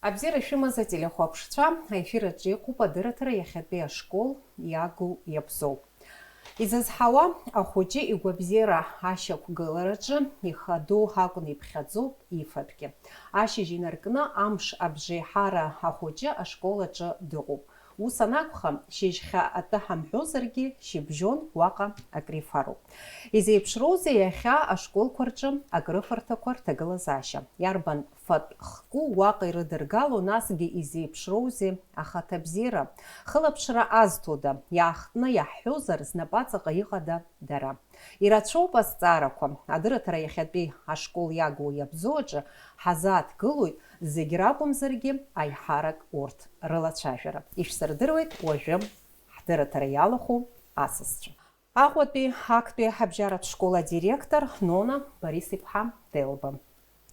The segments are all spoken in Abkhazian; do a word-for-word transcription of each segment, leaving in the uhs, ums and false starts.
Абзиара шәымаз ателехәаԥшцәа, аефир аҿы иҟоуп адырраҭара иахьатәи ашкол иагу иабзоу. Изызҳауа, ахәыҷы игәабзиара ашьақәгылараҿы ихадоу акәны иԥхьаӡоуп ифатәгьы. Ашьыжь инаркны амш абжеиҳара ахәыҷы ашкол аҿы дыҟоуп. Ус анакәха, шьыжьхьа атәы ҳамҳәозаргьы, шьыбжьон уаҟа акрифароуп. Изеиԥшроузеи иахьа ашколқәа рҿы акрыфарҭақәа рҭагылазаашьа? Иарбан фатә хку уаҟа ирыдыргало, насгьы изеиԥшроузеи ахаҭабзиара? Хылаԥшра азҭода? Иаахтны иаҳҳәозар, знапаҵаҟа иҟада дара? Ирацәоуп азҵаарақәа. Адырраҭара иахьатәи ашкол иагу иабзоу аҿы ҳазааҭгылоит, зегь ракәымзаргьы аиҳарак урҭ рылацәажәара. Ишәсырдыруеит уажәы ҳдырраҭара иалахәу асасцәа. Аҟәатәи актәи абжьаратә школ адиректор Нона Борис-иԥҳа Делба.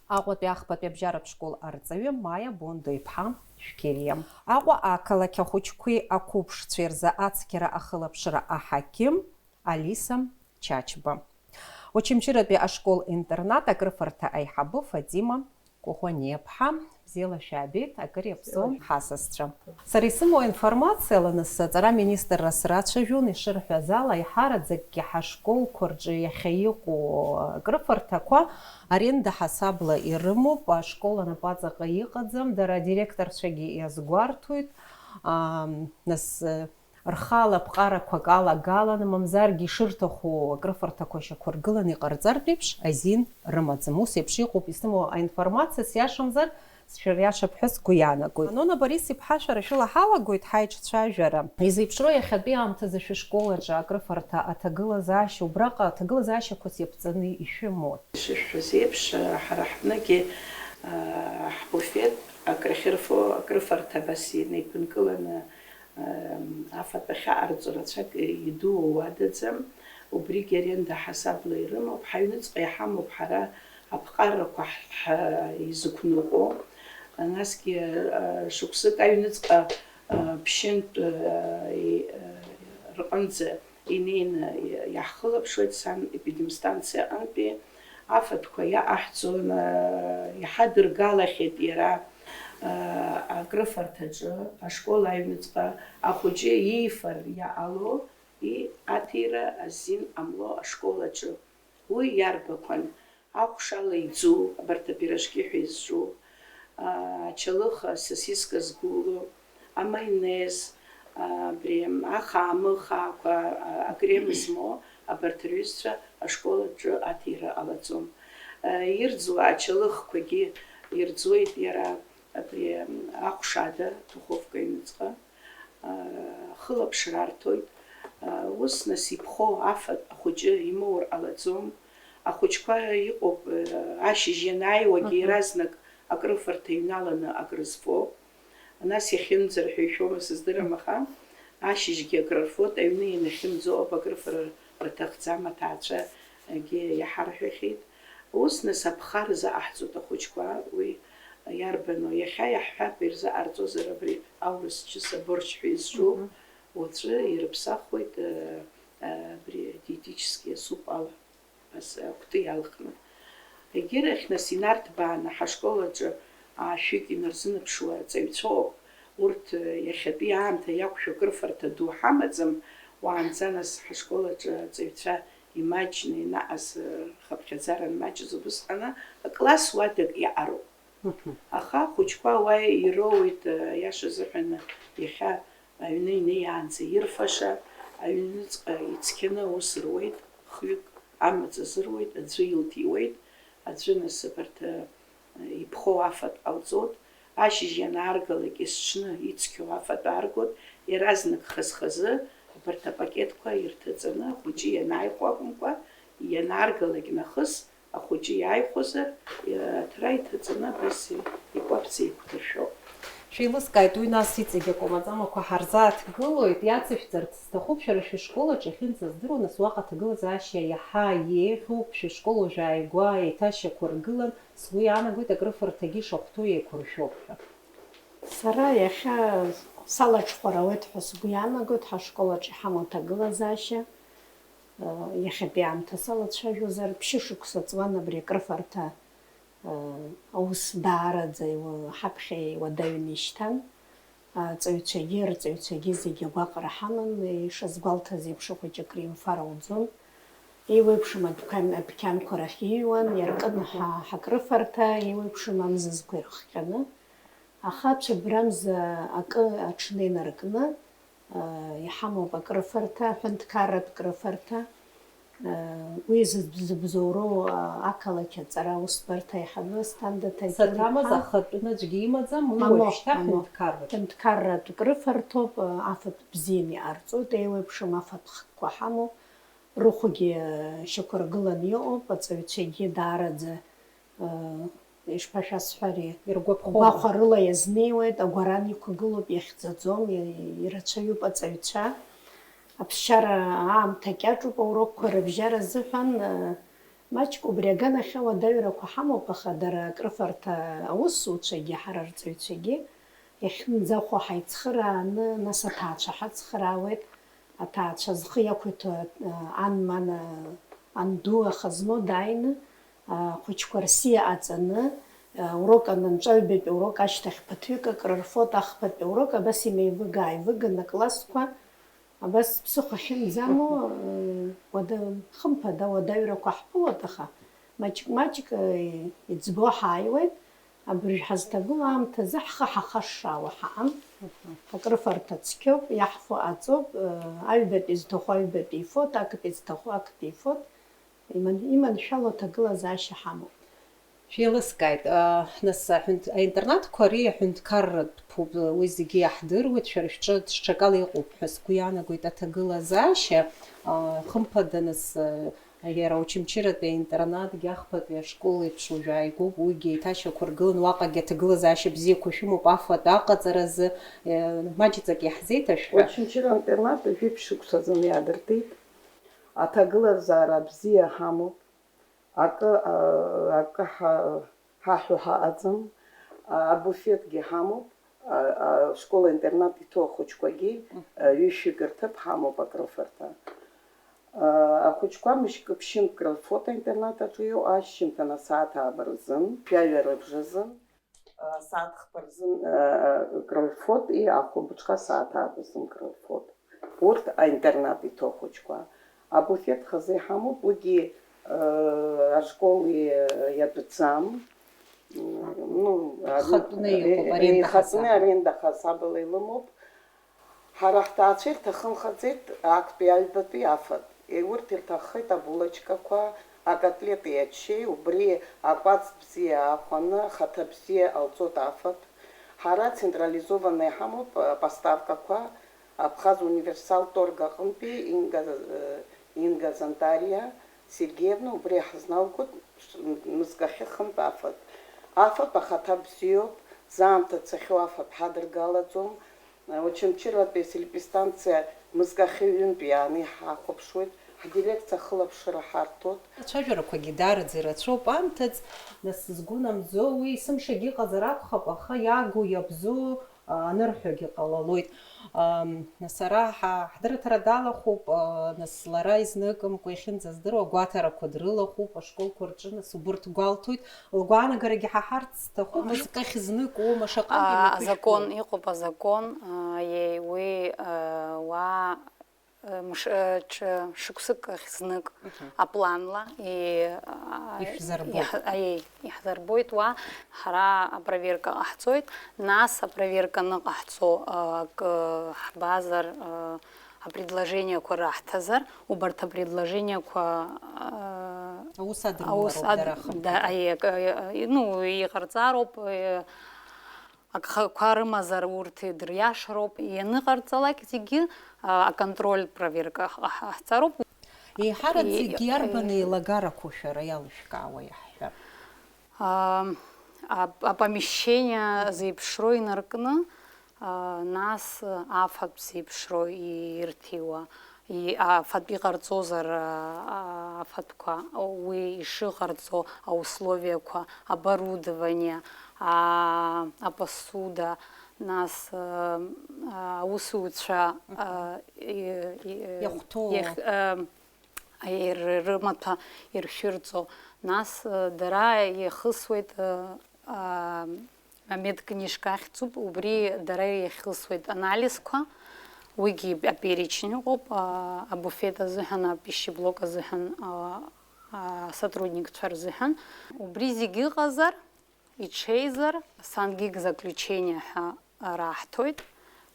Аҟәатәи ахԥатәи абжьаратә школ арҵаҩы Маиа Бондо-иԥҳа Шәқьериа. Аҟәа ақалақь ахәыҷқәеи ақәыԥшцәеи рзы ацқьара ахылаԥшра аҳақьым Алиса Чачба. Очамчыратәи ашкол-интернат акрыфарҭа аиҳабы Фатима Кәаӷәаниаԥҳа, бзиала шәаабеит, акыр иаԥсоу ҳасасцәа. Сара исымоу аинформациала, нас, аҵара министрра срацәажәон, ишырҳәаз ала, аиҳараӡакгьы ҳашколқәа рҿы иахьа иҟоу акрыфарҭақәа аренда ҳасабла ирымоуп, ашкол анапаҵаҟа иҟаӡам, дара адиректорцәагьы иазгәарҭоит, аа, нас, рхала ԥҟарақәак алагаланы, мамзаргьы ишырҭаху акрыфарҭақәа шьақәыргыланы иҟарҵартә еиԥш азин рымаӡам. Ус еиԥш иҟоуп исымоу аинформациа, сиашамзар, сшәыриашап ҳәа сгәы иаанагоит. Нона Борис-иԥҳа, шәара шәыла ҳалагоит ҳаиҿцәажәара. Изеиԥшроу иахьатәи аамҭазы шәышкол аҿы акрыфарҭа аҭагылазаашьа, убраҟа аҭагылазаашьақәас иаԥҵаны ишәымои? Ишышәҳәаз еиԥш, ҳара ҳҟынгьы, ҳбуфет акрахьырфо акрыфарҭа абас инеиԥынкыланы, афатә ахьаҟарҵо рацәак идуу уадаӡам. Убригьы аренда ҳасабла ирымоуп. Ҳаҩныҵҟа иҳамоуп ҳара аԥҟарақәа ҳ-, ҳ-, изықәныҟәо. Насгьы, а, шықәсык аҩныҵҟа, а, ԥшьынтә, а, и-, а, рҟынӡа инеины иаҳхылаԥшуеит сан епидемстанциа аҟынтәи. Афатәқәа иаҟаҳҵон, а, иҳадыргалахьеит иара, а, акрыфарҭаҿы, ашкол аҩныҵҟа ахәыҷы иифар иаало, и-, аҭира азин ҟамло ашкол аҿы. Уи иарбақәан? Аҟәшала иӡу, абарҭ апирожки ҳәа изҿу, а, ачалыха, асосиска згәылоу, амаинез, а, абри ахаамы хаақәа, а, акрем змоу абарҭ рҩызцәа ашкол аҿы аҭира ҟалаӡом. А, ирӡуа ачалыхқәагьы ирӡуеит иара абри аҟәша ада, духовка аҩныҵҟа. Хылаԥшра арҭоит. Ус, нас, иԥхоу афатә ахәыҷы имоур ҟалаӡом. Ахәыҷқәа иҟоуп, ашьыжь ианааиуагьы Мгм. иаразнак акрыфарҭа иҩналаны акрызфо. Нас иахьынӡарҳәо ишәома сыздырам, аха ашьыжьгьы акрырфоит, аҩны ианахьымӡо ауп акрыфара рҭахӡам, аҭаацәагьы иаҳарҳәахьеит. Ус, нас, аԥхара заҟаҳҵоит ахәыҷқәа, уи иарбану? Иахьа иаҳҳәап, ирзаҟарҵозар абри аурыс чыса борщ ҳәа изҿу, Мгм. уаҵәы ирыԥсахуеит, э, э, абри диетический асуп ала, абас акәты иалхны. Егьирахь, нас, инарҭбааны ҳашкол аҿы аашәҩык инарзынаԥшуа аҵаҩцәоуп. Урҭ, э, иахьатәи аамҭа иақәшәо акрыфарҭа ду ҳамаӡам, уаанӡа, нас, ҳашкол аҿы аҵаҩцәа имаҷны ианаҟаз, э, рхыԥхьаӡара анмаҷыз убысҟаны акласс уадак иаҟароуп. Мгм. Аха ахәыҷқәа уа ироуеит, э, аиаша азыҳәан, иахьа аҩны инеиаанӡа ирфаша, аҩныҵҟа ицқьаны аус руеит, хҩык амаҵ азыруеит, аӡәы илҭиуеит, аӡәы, нас, абарҭ, э, иԥхоу афатә ҟалҵоит, ашьыжь ианааргалак есҽны ицқьоу афатә ааргоит, иаразнак хаз-хазы абарҭ апакетқәа ирҭаҵаны, ахәыҷы ианааихәа акәымкәа, ианааргалак нахыс, ахәыҷы иааихәозар, аҭра иҭаҵаны абас икәаԥӡа еиқәдыршәоуп. Шәеилыскааит, уи нас иҵегь акәамаҵамақәа ҳарзааҭгылоит, иацышәҵарц сҭахуп, шәара шәышкол аҿы иахьынӡаздыруа, нас уаҟа аҭагылазаашьа иаҳа еиӷьуп, шәышкол уажә ааигәа еиҭашьақәыргылан, сгәы иаанагоит, акрыфарҭагьы ишахәҭоу еиқәыршәоуп ҳәа. Сара иахьа салаҽхәар ауеит ҳәа сгәы иаанагоит, ҳашкол аҿы иҳамоу аҭагылазаашьа. Иахьатәи аамҭа салацәажәозар, ԥшьышықәса ҵуан абри акрыфарҭа Аус даараӡа иу-, ҳаԥхьа иуадаҩны ишьҭан. Аҵаҩцәагьы, арҵаҩцәагьы зегьы агәаҟра ҳаман, ишазгәалҭаз еиԥш, хәыҷык римфар ауӡом. Еиуеиԥшым адәқьан-, адәқьанқәа рахь иҩуан, иаркын ҳа-, ҳакрыфарҭа, еиуеиԥшым амзызқәа ирыхҟьаны. Аха цәыббрамза акы аҽны инаркны, Иҳамоуп акрыфарҭа, аҳәынҭқарратә крыфарҭа. Уи зыбзоуроу ақалақь аҵара аусбарҭа аиҳабы Асҭанда Ҭаџьура-иԥҳа. Саҭамыз ахатәы аӡәгьы имаӡам, уи Амоуп, уажәшьҭа амоуп. Ҳәынҭқарратә. Ҳәынҭқарратә крыфарҭоуп, афатә бзианы иҟарҵоит, еиуеиԥшым афатәқәа ҳамоуп, рыхәгьы шьақәыргыланы иҟоуп, аҵаҩцәагьы даараӡа Ишԥашәасҳәари? Иргәаԥхома? Гәахәарыла иазнеиуеит, агәаран иқәгылоуп, иахьӡаӡом, ирацәаҩуп аҵаҩцәа. Аԥсшьара аамҭа кьаҿуп аурокқәа рыбжьара азыҳәан, маҷк убри аганахьала адаҩрақәа ҳамоуп, аха дара акрыфарҭа аусзуҩцәагьы ҳара рҵаҩцәагьы иахьынӡахәо ҳаицхырааны, нас аҭаацәа ҳацхраауеит. Аҭаацәа зхы иақәиҭу, ан, ман, анду ахазмоу дааины, ахәыҷқәа рсиа аҵаны, урок анынҵәа, аҩбатәи урок ашьҭахь ԥыҭҩык акрырфоит, ахԥатәи урок абас имеивыга-ааивыганы аклассқәа, абас ԥсыхәа ахьынӡамоу, уада-, хымԥада, уадаҩрақәа ҳԥылоит, аха маҷк-маҷк, иӡбо ҳааиуеит. Абыржә ҳазҭагылоу аамҭазы ҳхы ҳахашшаауа ҳаҟам. Мгм. Акрыфарҭа цқьоуп, иаҳфо аҵоуп, э, аҩбатәи зҭаху аҩбатәи ифоит, актәи зҭаху актәи ифоит. Иман-, иманшәалоу аҭагылазаашьа ҳамоуп. Шәеилыскааит, а, нас аҳәынҭ-, аинтернатқәа ари аҳәынҭқарратә ԥуп, уи зегьы иаҳдыруеит, шәара шәҿы ҽакала иҟоуп ҳәа сгәы иаанагоит аҭагылазаашьа, а, хымԥада, нас, а, Иара Очамчыратәи аинтернатгьы ахԥатәи ашкол еиԥш уажә ааигәоуп, уигьы еиҭашьақәыргылан, уаҟагьы аҭагылазаашьа бзиақәа шәымоуп афатә аҟаҵаразы, э, маҷӡак иаҳзеиҭашәҳәа. Очамчыра аинтернат жәиԥшь шықәсазын иаадыртит. Аҭагылазаара бзиа ҳамоуп. Акы, а, акы ҳа-, ҳаҳәо ҳаҟаӡам. А, абуфетгьы ҳамоуп. А, а, школ-интернат иҭоу ахәыҷқәагьы, Мгм. а, ҩышәҩык рҭыԥ ҳамоуп акрыфарҭа. А, ахәыҷқәа мышьк-ԥшьынк рылфоит аинтернат аҿы иоуа, ашьжьымҭан асааҭ ааба рзын, жәаҩа рыбжазын, а, асааҭ хԥа рзын, а, а, крылфоит, и ахәылбыҽха асааҭ ааба рзын крылфоит. Урҭ аинтернат иҭоу ахәыҷқәа. Абуфет хазы иҳамоуп, уигьы, э, ашкол и-, иатәӡам. М, ну, а, Ихатәны иҟоуп, э, аренда ихатәны хасабала. Аренда хасабала илымоуп. Ҳара ҳҭаацәа ирҭахымхаӡеит актәи аҩбатәи афатә. Е, урҭ ирҭаххеит абулочкақәа, акотлети ачеи, убри акәац бзиа аахәаны, ахаҭа бзиа ҟалҵоит афатә. Ҳара централизованно иҳамоуп, а, поставкақәа, Абхаз универсал торг аҟынтәи Инга, э, Инга Зантариа Сергеевна, убри ҳазналгоит, мызкахьы хынтә афатә. Афатә ахаҭа бзиоуп, заамҭа цахьоу афатә ҳадыргалаӡом. Очамчыратәи аселепистанциа мызкахьы ҩынтә иааны иҳахәаԥшуеит, ҳдирекциа ахылаԥшра ҳарҭоит. Ацәажәарақәагьы даараӡа ирацәоуп аамҭаӡ, нас сызгәы намӡо, уи есымшагьы иҟазар акәхап, аха иаагоу иабзоу, а, анырҳәогьы ҟалалоит. Ам, нас ара ҳа-, ҳдырраҭара далахәуп, а, нас лара изныкымкәа иахьынӡаздыруа агәаҭарақәа дрылахәуп, ашколқәа рҿы, нас убырҭ гәалҭоит. Лгәаанагарагьы ҳаҳарц сҭахуп, мызкахь знык уоума, шаҟантә А, имҩаԥышәкуа? Азакон, иҟоуп азакон, а, иеи, уи, а, уа, а, мш-, а, ҽ-, шықәсык ахь знык Мгм. апланла, и, а, Ишәзарбоит. иаҳ-, аиеи, иаҳзарбоит уа, ҳара апроверка ҟаҳҵоит, нас апроверка аныҟаҳҵо, а, акы ҳбазар, а, апредложениақәа раҳҭазар, убарҭ апредложениақәа, а, Аус адырулароуп аус ад-, дара ахымԥада. да, аиеи, акы, а, ну, иҟарҵароуп, а, Агхақәа рымазар урҭ идыриашароуп, ианыҟарҵалак зегьы, а, аконтрольтә проверка ҟаҳ-, ҟаҳҵароуп. Еиҳараӡак И-, иарбан и-, еилагарақәоу шәара иалышәкаауа иаҳҳәап? А, ап-, апомещение зеиԥшроу инаркны, а, нас афатә зеиԥшроу ирҭиуа. И-, афатә иҟарҵозар, а, а, афатәқәа, уи ишыҟарҵо аусловиақәа, оборудование, а, апосуда, нас, а, а, аусуцәа, Мгм. а, и-, и-, Иахәҭоу. иах-, а, ир-, рымаҭәа иршәырҵо. Нас, э, дара иахысуеит, э, а, амедкнижка ахьӡуп, убри дара иахьысуеит анализқәа, уигьы аперечень ыҟоуп, а, абуфет азыҳәан, апищеблок азыҳәан, а, асотрудникцәа рзыҳәан. Убри зегьы ыҟазар, иҽеизар, сангиг заключение ҳәа раҳҭоит,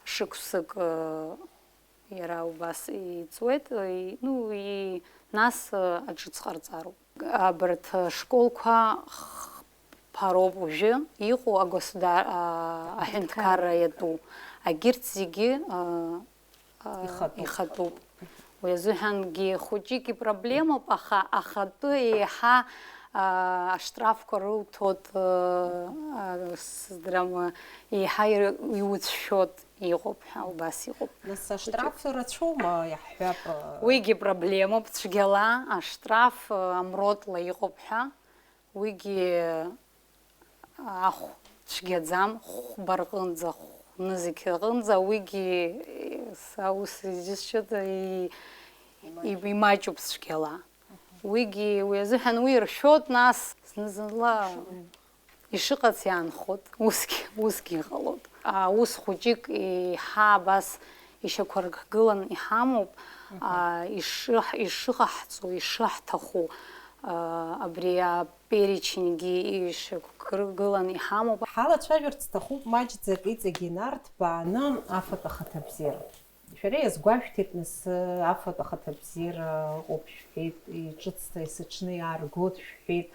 шықәсык, э, иара убас иҵуеит, и-, ну, и-, нас, э, аҿыц ҟарҵароуп. Абарҭ ашколқәа хԥароуп уажәы иҟоу агосудар-, а, аҳәынҭқарра иатәу. Агьырҭ зегьы, а, а, Ихатәуп. Ихатәуп. Уи азыҳәангьы хәыҷык ипроблемоуп, аха ахатәы еиҳа, а, аштрafқәа рылҭоит, а, а, сыздырам, еиҳа ир-, иуцәшәоит. Иҟоуп ҳәа, убас иҟоуп. Нас, аштрaf рацәоума, иаҳҳәап? Уигьы проблемоуп цәгьала, аштрaf, э, амротла иҟоуп ҳәа, уигьы ахә цәгьаӡам, хәба рҟынӡа, хә-, нызқь рҟынӡа, уигьы, э, са ус изысшьоит, и-, и-, имаҷуп цәгьала. Уигьы, уи азыҳәан уи иршәоит, нас, зны-зынла ишыҟац иаанхоит, усгьы, усгьы иҟалоит. Аус хәыҷык еиҳа абас ишьақәыргылан иҳамоуп, Мгм. а, ишыҳ-, ишыҟаҳҵо, ишыҳҭаху, а, абри апереченьгьы ишьақәыргылан иҳамоуп. Ҳалацәажәарц сҭахуп маҷӡак иҵегь инарҭбааны афатә ахаҭабзиара. Шәара иазгәашәҭеит, нас, афатә ахаҭабзиара ыҟоуп шәҳәеит, иҿыцӡа есыҽны иааргоит шәҳәеит,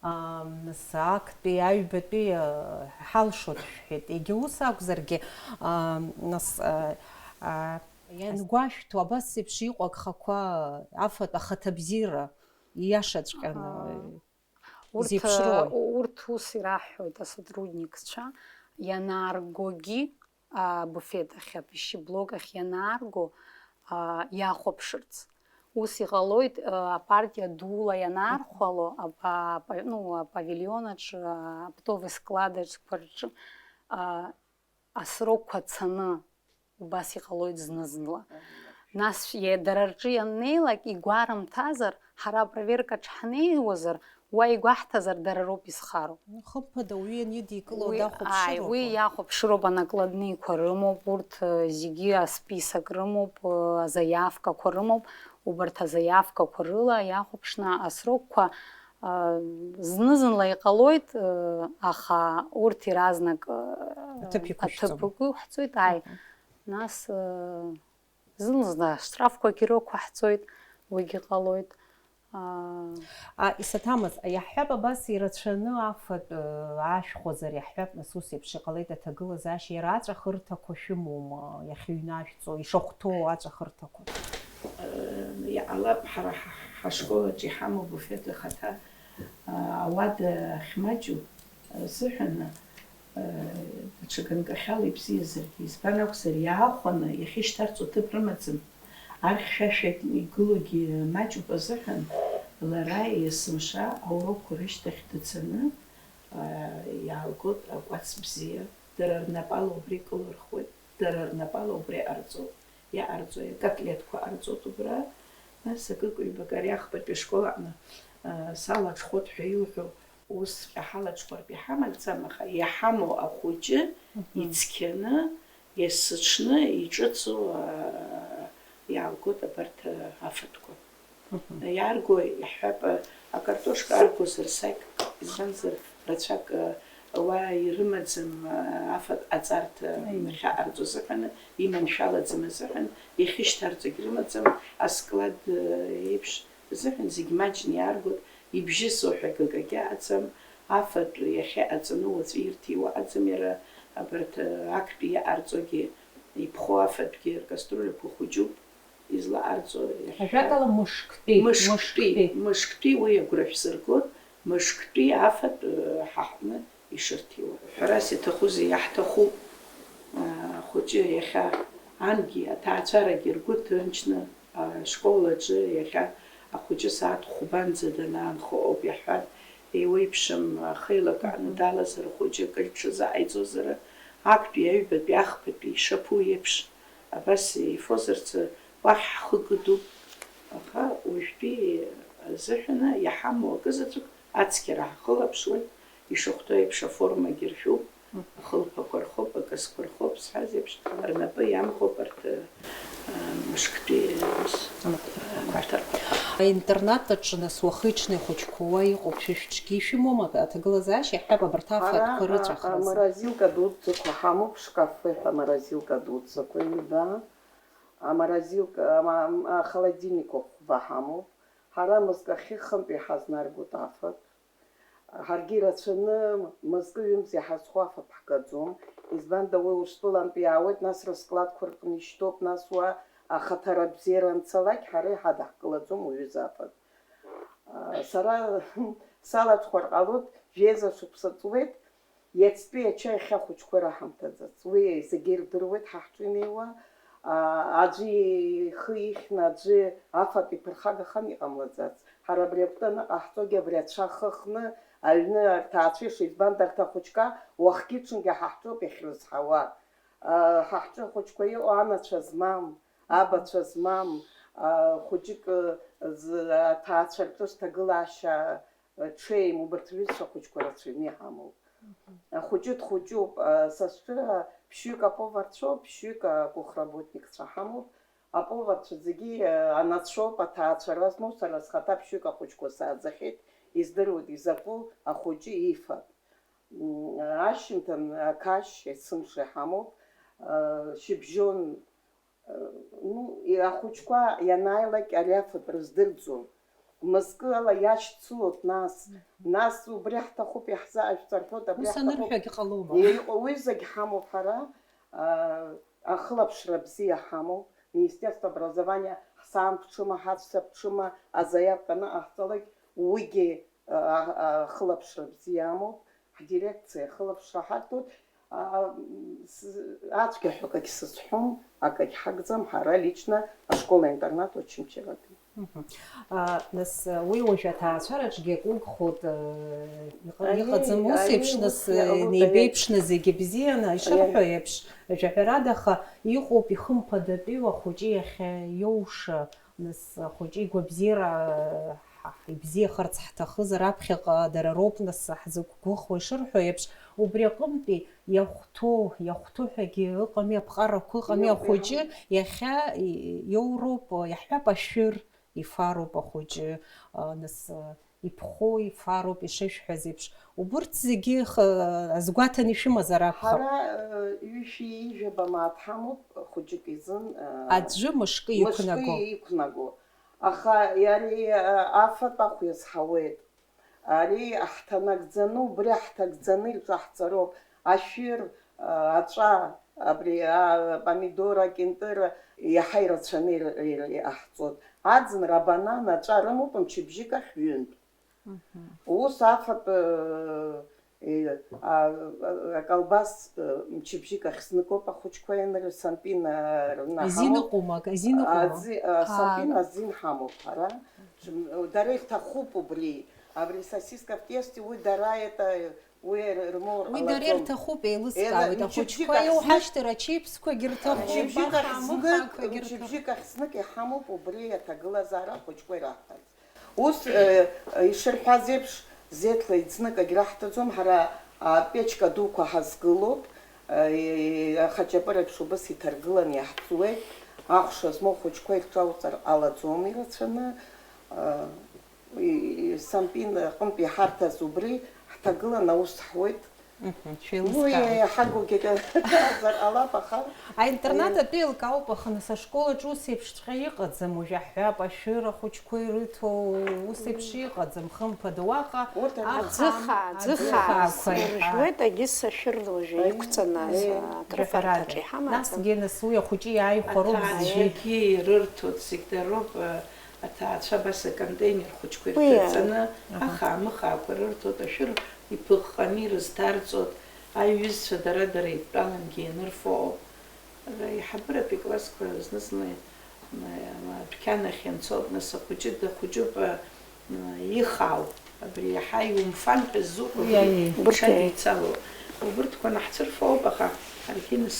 аа, нас, актәи, аҩбатәи, аа, ҳалшоит шәҳәеит. Егьа ус акәзаргьы, аа, нас, аа, аа, иангәашәҭо, абас еиԥш иҟоу агхақәа афатә ахаҭабзиара ииашаҵәҟьаны Аҳа. Урҭ, изеиԥшроуи? Урҭ ус ираҳҳәоит асотрудникцәа, ианааргогьы, абуфет ахь, апищеблок ахь ианаарго, а, иахәаԥшырц. Ус иҟалоит, а, апартиа дула ианаархәало, апа-, апа-, ну, апавилион аҿы, а, оптовый склад аҿқәа рҿы, а, асрокқәа цаны убас иҟалоит зны-зынла. Нас, е-, дара рҿы ианнеилак, игәарымҭазар, ҳара апроверкаҿ ҳнеиуазар, уа игәаҳҭазар, дара роуп изхароу. Хымԥада, уаҩы ианидикыло Уи, дахәаԥшыроуп. Ааи, уи иахәаԥшыроуп, анакладниқәа рымоуп, урҭ, э, зегьы асписок рымоуп, э, азаиавкақәа рымоуп, убарҭ азаиавкақәа рыла иахәаԥшны асрокқәа, э, зны-зынла иҟалоит, э, аха урҭ иаразнак, э, Аҭыԥ иқәышәҵом. Аҭыԥ иқәыҳҵоит, ааи. Мгм. Нас, э, Зны-зны аштрафқәагьы рықәаҳҵоит, уигьы ҟалоит. Аа. А, исаҭамыз, иаҳҳәап, абас ирацәаны афатә, э, аашәхәазар, иаҳҳәап, нас ус еиԥш иҟалеит аҭагылазаашьа, иара аҵәахырҭақәа шәымоума, иахьыҩнашәҵо, ишахәҭоу аҵәахырҭақәа? Э, иҟалап, ҳара ҳа-, ҳашкол аҿы иҳамоу буфет ахаҭа, а, ауада ахьмаҷу азыҳәан, даҽа ганкахьала ибзиазаргьы, избан акәзар, иаахәаны иахьышьҭарҵо ҭыԥ рымаӡам. Архьшәашәа игылогьы маҷуп азыҳәан, лара есымша аурокқәа рышьҭахь дцаны, иаалгоит акәац бзиа, дара рнапала убри кылырхуеит, дара рнапала убри ҟарҵоит, иаҟарҵои, акотлетқәа ҟарҵоит убра, нас акык-ҩбак ари ахԥатәи ашкол аҟны, а, салаҽхәоит ҳәа илҳәо, усҵәҟьа ҳалаҽхәартә иҳамаӡам, аха иҳамоу ахәыҷы Мгм. ицқьаны, есыҽны иҿыцу, а, иаалгоит абарҭ, а, афатәқәа. Мгм. Иааргои, иаҳҳәап, акартошка аргозар сакьк, избанзар, рацәак, уа ирымаӡам, афатә ҟаҵарҭа Аиеи. Иахьаҟарҵо азыҳәан, иманшәалаӡам азыҳәан, иахьышьҭарҵогь рымаӡам, асклад еиԥш азыҳәан зегь маҷны иааргоит, ибжьысуа ҳәа акагьы аӡам, афатә иахьа аҵаны уаҵәы ирҭиуа аӡам, иара абарҭ актәи иаҟарҵогьы, иԥхоу афатәгьы ркаструлақәа хәыҷуп. Излаҟарҵо иахьа. Ажәакала, мышктәи, Мышктәи, мышктәи. Мышктәи уи агәра шәсыргоит, мышктәи афатә, э, ҳаҳтәны ишырҭиуа. Ҳәарас иаҭахузеи, иаҳҭахуп, э, ахәыҷы иахьа ангьы аҭаацәарагьы ргәы ҭынчны, ашкол аҿы иахьа ахәыҷы сааҭ хәбанӡа данаанхо ауп иаҳҳәар, еиуеиԥшым, ахы еилакааны Мгм. далазар ахәыҷы акы иҽазааиҵозар, актәи, аҩбатәи, ахԥатәи ишаԥу еиԥш, Абас ифозарц уахь ҳхы кыдуп, Аха уажәтәи азыҳәаны иҳамоу акызаҵәык ацқьара ҳхылаԥшуеит, ишахәҭоу еиԥш аформагьы ршәуп, ахылԥақәа рхоуп, акасқәа рхоуп, сҳәаз еиԥш, рнапы иамхоуп арҭ, а, мышктәи ус, а, амаҭәарқәа. Аинтернат аҿы, нас, уахи-ҽни ахәыҷқәа уа иҟоуп, шәышәҿгьы ишәымоума аҭагылазаашьа, иаҳҳәап, абарҭ афатәқәа рыҵәахразы? Аморозилка дуӡӡақәа ҳамоуп, шкафы ҳәа аморозилка дуӡӡақәа ҩба, аморозилка, ама-, ам-, ахолодильник хәба ҳамоуп. Ҳара мызкы ахьы хынтә иҳазнаргоит афатә. Ҳаргьы ирацәаны мызкы-ҩымз иҳазхо афатә ҳгаӡом. Избанда, уи Урыстәылантәи иаауеит, нас рыскладқәа рҟны ишьҭоуп, нас уа ахаҭара бзиара анцалак, ҳара иҳадаҳкылаӡом уаҩы зафатә. Сара салаҽхәар ҟалоит, жәеиза шықәса ҵуеит, иацтәи ачаи ахьа ахәыҷқәа раҳамҭаӡац. Уи зегьы ирдыруеит ҳа ҳҿы инеиуа. Аӡәы ихы ихьны, аӡәы афатә иԥырхагаханы иҟамлаӡац. Ҳара абри акәты аныҟаҳҵогьы абри ацәа хыхны, аҩны арҭаацәа ишизбанда арҭ ахәыҷқәа уахгьы-ҽынгьы ҳа ҳҿоуп иахьрызҳауа. Ҳа ҳҿы ахәыҷқәа иҟоу анацәа змам, абацәа змам, хәыҷык, зы, аҭаацәа рҿы зҭагылашьа ҽеим, убарҭ рҩызцәа ахәыҷқәа рацәаҩны иҳамоуп. Ахәыҷы дхәыҷуп, са сҿы ԥшьҩык аповарцәоуп, ԥшьҩык акухработникцәа ҳамоуп. Аповарцәа зегьы анацәоуп, аҭаацәара змоу, сара схаҭа ԥшьҩык ахәыҷқәа сааӡахьеит, издыруеит изакәу ахәыҷы ифатә. Ашьыжьымҭан ақашь есымша иҳамоуп, шьыбжьон, ну, ахәыҷқәа ианааилак ари афатә рыздырӡом. Мызкы ала иашьцылоит нас. Нас убри ҳҭахуп, иаҳзаажәҵар ҳәоит, абри ҳҭахуп. Ус анырҳәагь ҟалома? Иҟоу уи зегь ҳамоуп ҳара, ахылаԥшра бзиа ҳамоуп. Министерство образования ҳзаан ԥҽыма, ҳаҵәца ԥҽыма азаиатә аныҟаҳҵалак, уигьы ахылаԥшра бзиа амоуп, ҳдирекциа ахылаԥшра ҳарҭоит, ацәгьа ҳәа акагь сызҳәом, акагь ҳагӡам, ҳара лично ашкол-интернат Очамчыратәи. Нас уи уажә аҭаацәараҿгьы акы угхоит, иҟаӡам ус еиԥш, нас инеибеиԥшны зегьы бзианы ишырҳәо еиԥш, жәаҳәарада, аха иҟоуп ихымԥадатәиу ахәыҷы иахьа иоуша. Нас ахәыҷы игәабзиара ҳа ҳибзиахарц ҳҭахызар, аԥхьаҟа дара роуп, нас, ҳзықәгәыӷуа ишырҳәо еиԥш, убри аҟынтәи иахәҭоу, иахәҭоу ҳәагьы ыҟами, аԥҟарақәа ыҟами, иоуп, ахәыҷы иоуп. Иахьа и-, иоуроуп, иаҳҳәап, ашәыр ифароуп ахәыҷы, а, нас, а, иԥхоу ифароуп, ишышәҳәаз еиԥш. Убырҭ зегьы х-, азгәаҭаны ишәымазар акәхап. Ҳара, э, ҩышәи ҩажәаба мааҭ ҳамоуп, хәыҷык изын, э, аӡәы мышкы, мышкы иқәнаго. Иқәнаго. Аха ари, э, афатә ахә иазҳауеит. Ари ҳҭанагӡаны, убри ҳҭагӡаны ирҿаҳҵароуп. Ашәыр, э, аҵәа, абри, а, апомидор, акьынтыр иаҳа ирацәаны ир-, ир-, иҟаҳҵоит. Аӡынра, абанан, аҵәа рымоуп, мчыбжьык ахь ҩынтә. Мгм. Ус афатә, э, э, а, а, аколбас, э, мчыбжьык ахь зныкоуп ахәыҷқәа ианыр-, Сампин, э, рны азин ҳамоуп. Ыҟоума, ак-, азин ыҟоума? Ази-, а, Ҳа. Сампин азин ҳамоуп ҳара. Дара ирҭахуп убри. Абри сосиска в тесте, уи дара это, уи р-, рмоур ҟалаӡом. Уи дара ирҭахуп, еилыскаауеит. Еилы-, мчыбжьык ахь зны- Ахәыҷқәа иоуҳашьҭыр, ачипсқәагьы рҭахуп, мчыбжьык ахь знык, ахамыхақәагьы рҭахуп. Мчыбжьык ахь знык иҳамоуп убри аҭагылазаара ахәыҷқәа ираҳҭаз. Ус, э, ишырҳәаз еиԥш, Зеҭла иӡнык агьраҳҭаӡом, ҳара апечка дуқәа ҳазгылоуп, э, ахаҷапыр еиԥш убыс иҭаргыланы иаҳҵуеит, ахәша змоу хәыҷқәа ирҿауҵар ҟалаӡом ирацәаны, э, и-, и-, Сампин аҟынтә иҳарҭаз убри ҳҭагылан аус ҳуеит. Мгм, уи шәеилыскаауеит. Иҳагугьы ҟазар ҟалап, аха, аинтернат, э, атәы еилкаауп, аха нас ашкол аҿы ус еиԥшҵәҟьа иҟаӡам, уажә аҳәап, ашәыр ахәыҷқәа ирыҭо, ус еиԥш иҟаӡам, хымԥада, уаҟа урҭ аха-, аӡыхаа, аӡыхаа, аӡыхаақәа, аӡыхаақәа ирҳәуеит, егьыс ашәыр уажәы, э, иқәҵаны, э, атрыфарҭаҿы иҳамаӡам. Насгьы нас уи ахәыҷы иааихәароуп зегьы. Аҭаацәагьы ирырҭоит, зегь дароуп, э, аҭаацәа абас аконтейнер хәыҷқәа ирҭаҵаны, уи, аха, амыхаақәа рырҭоит, ашәыр иԥыҟҟаны ирызҭарҵоит, аиҩызцәа дара-дара еидтәалангьы ианырфо ауп. Ара аиҳабыратәи классқәа зны-зынла, м, адәқьан ахь ианцо, нас ахәыҷы дахәыҷуп, м, ихаау, абри иаҳа иумфан ҳәа ззуҳәо, уи, уи аиеи, убырҭ, иҽадицало. Убырҭқәа наҳцәырфо ауп, аха ҳаргьы нас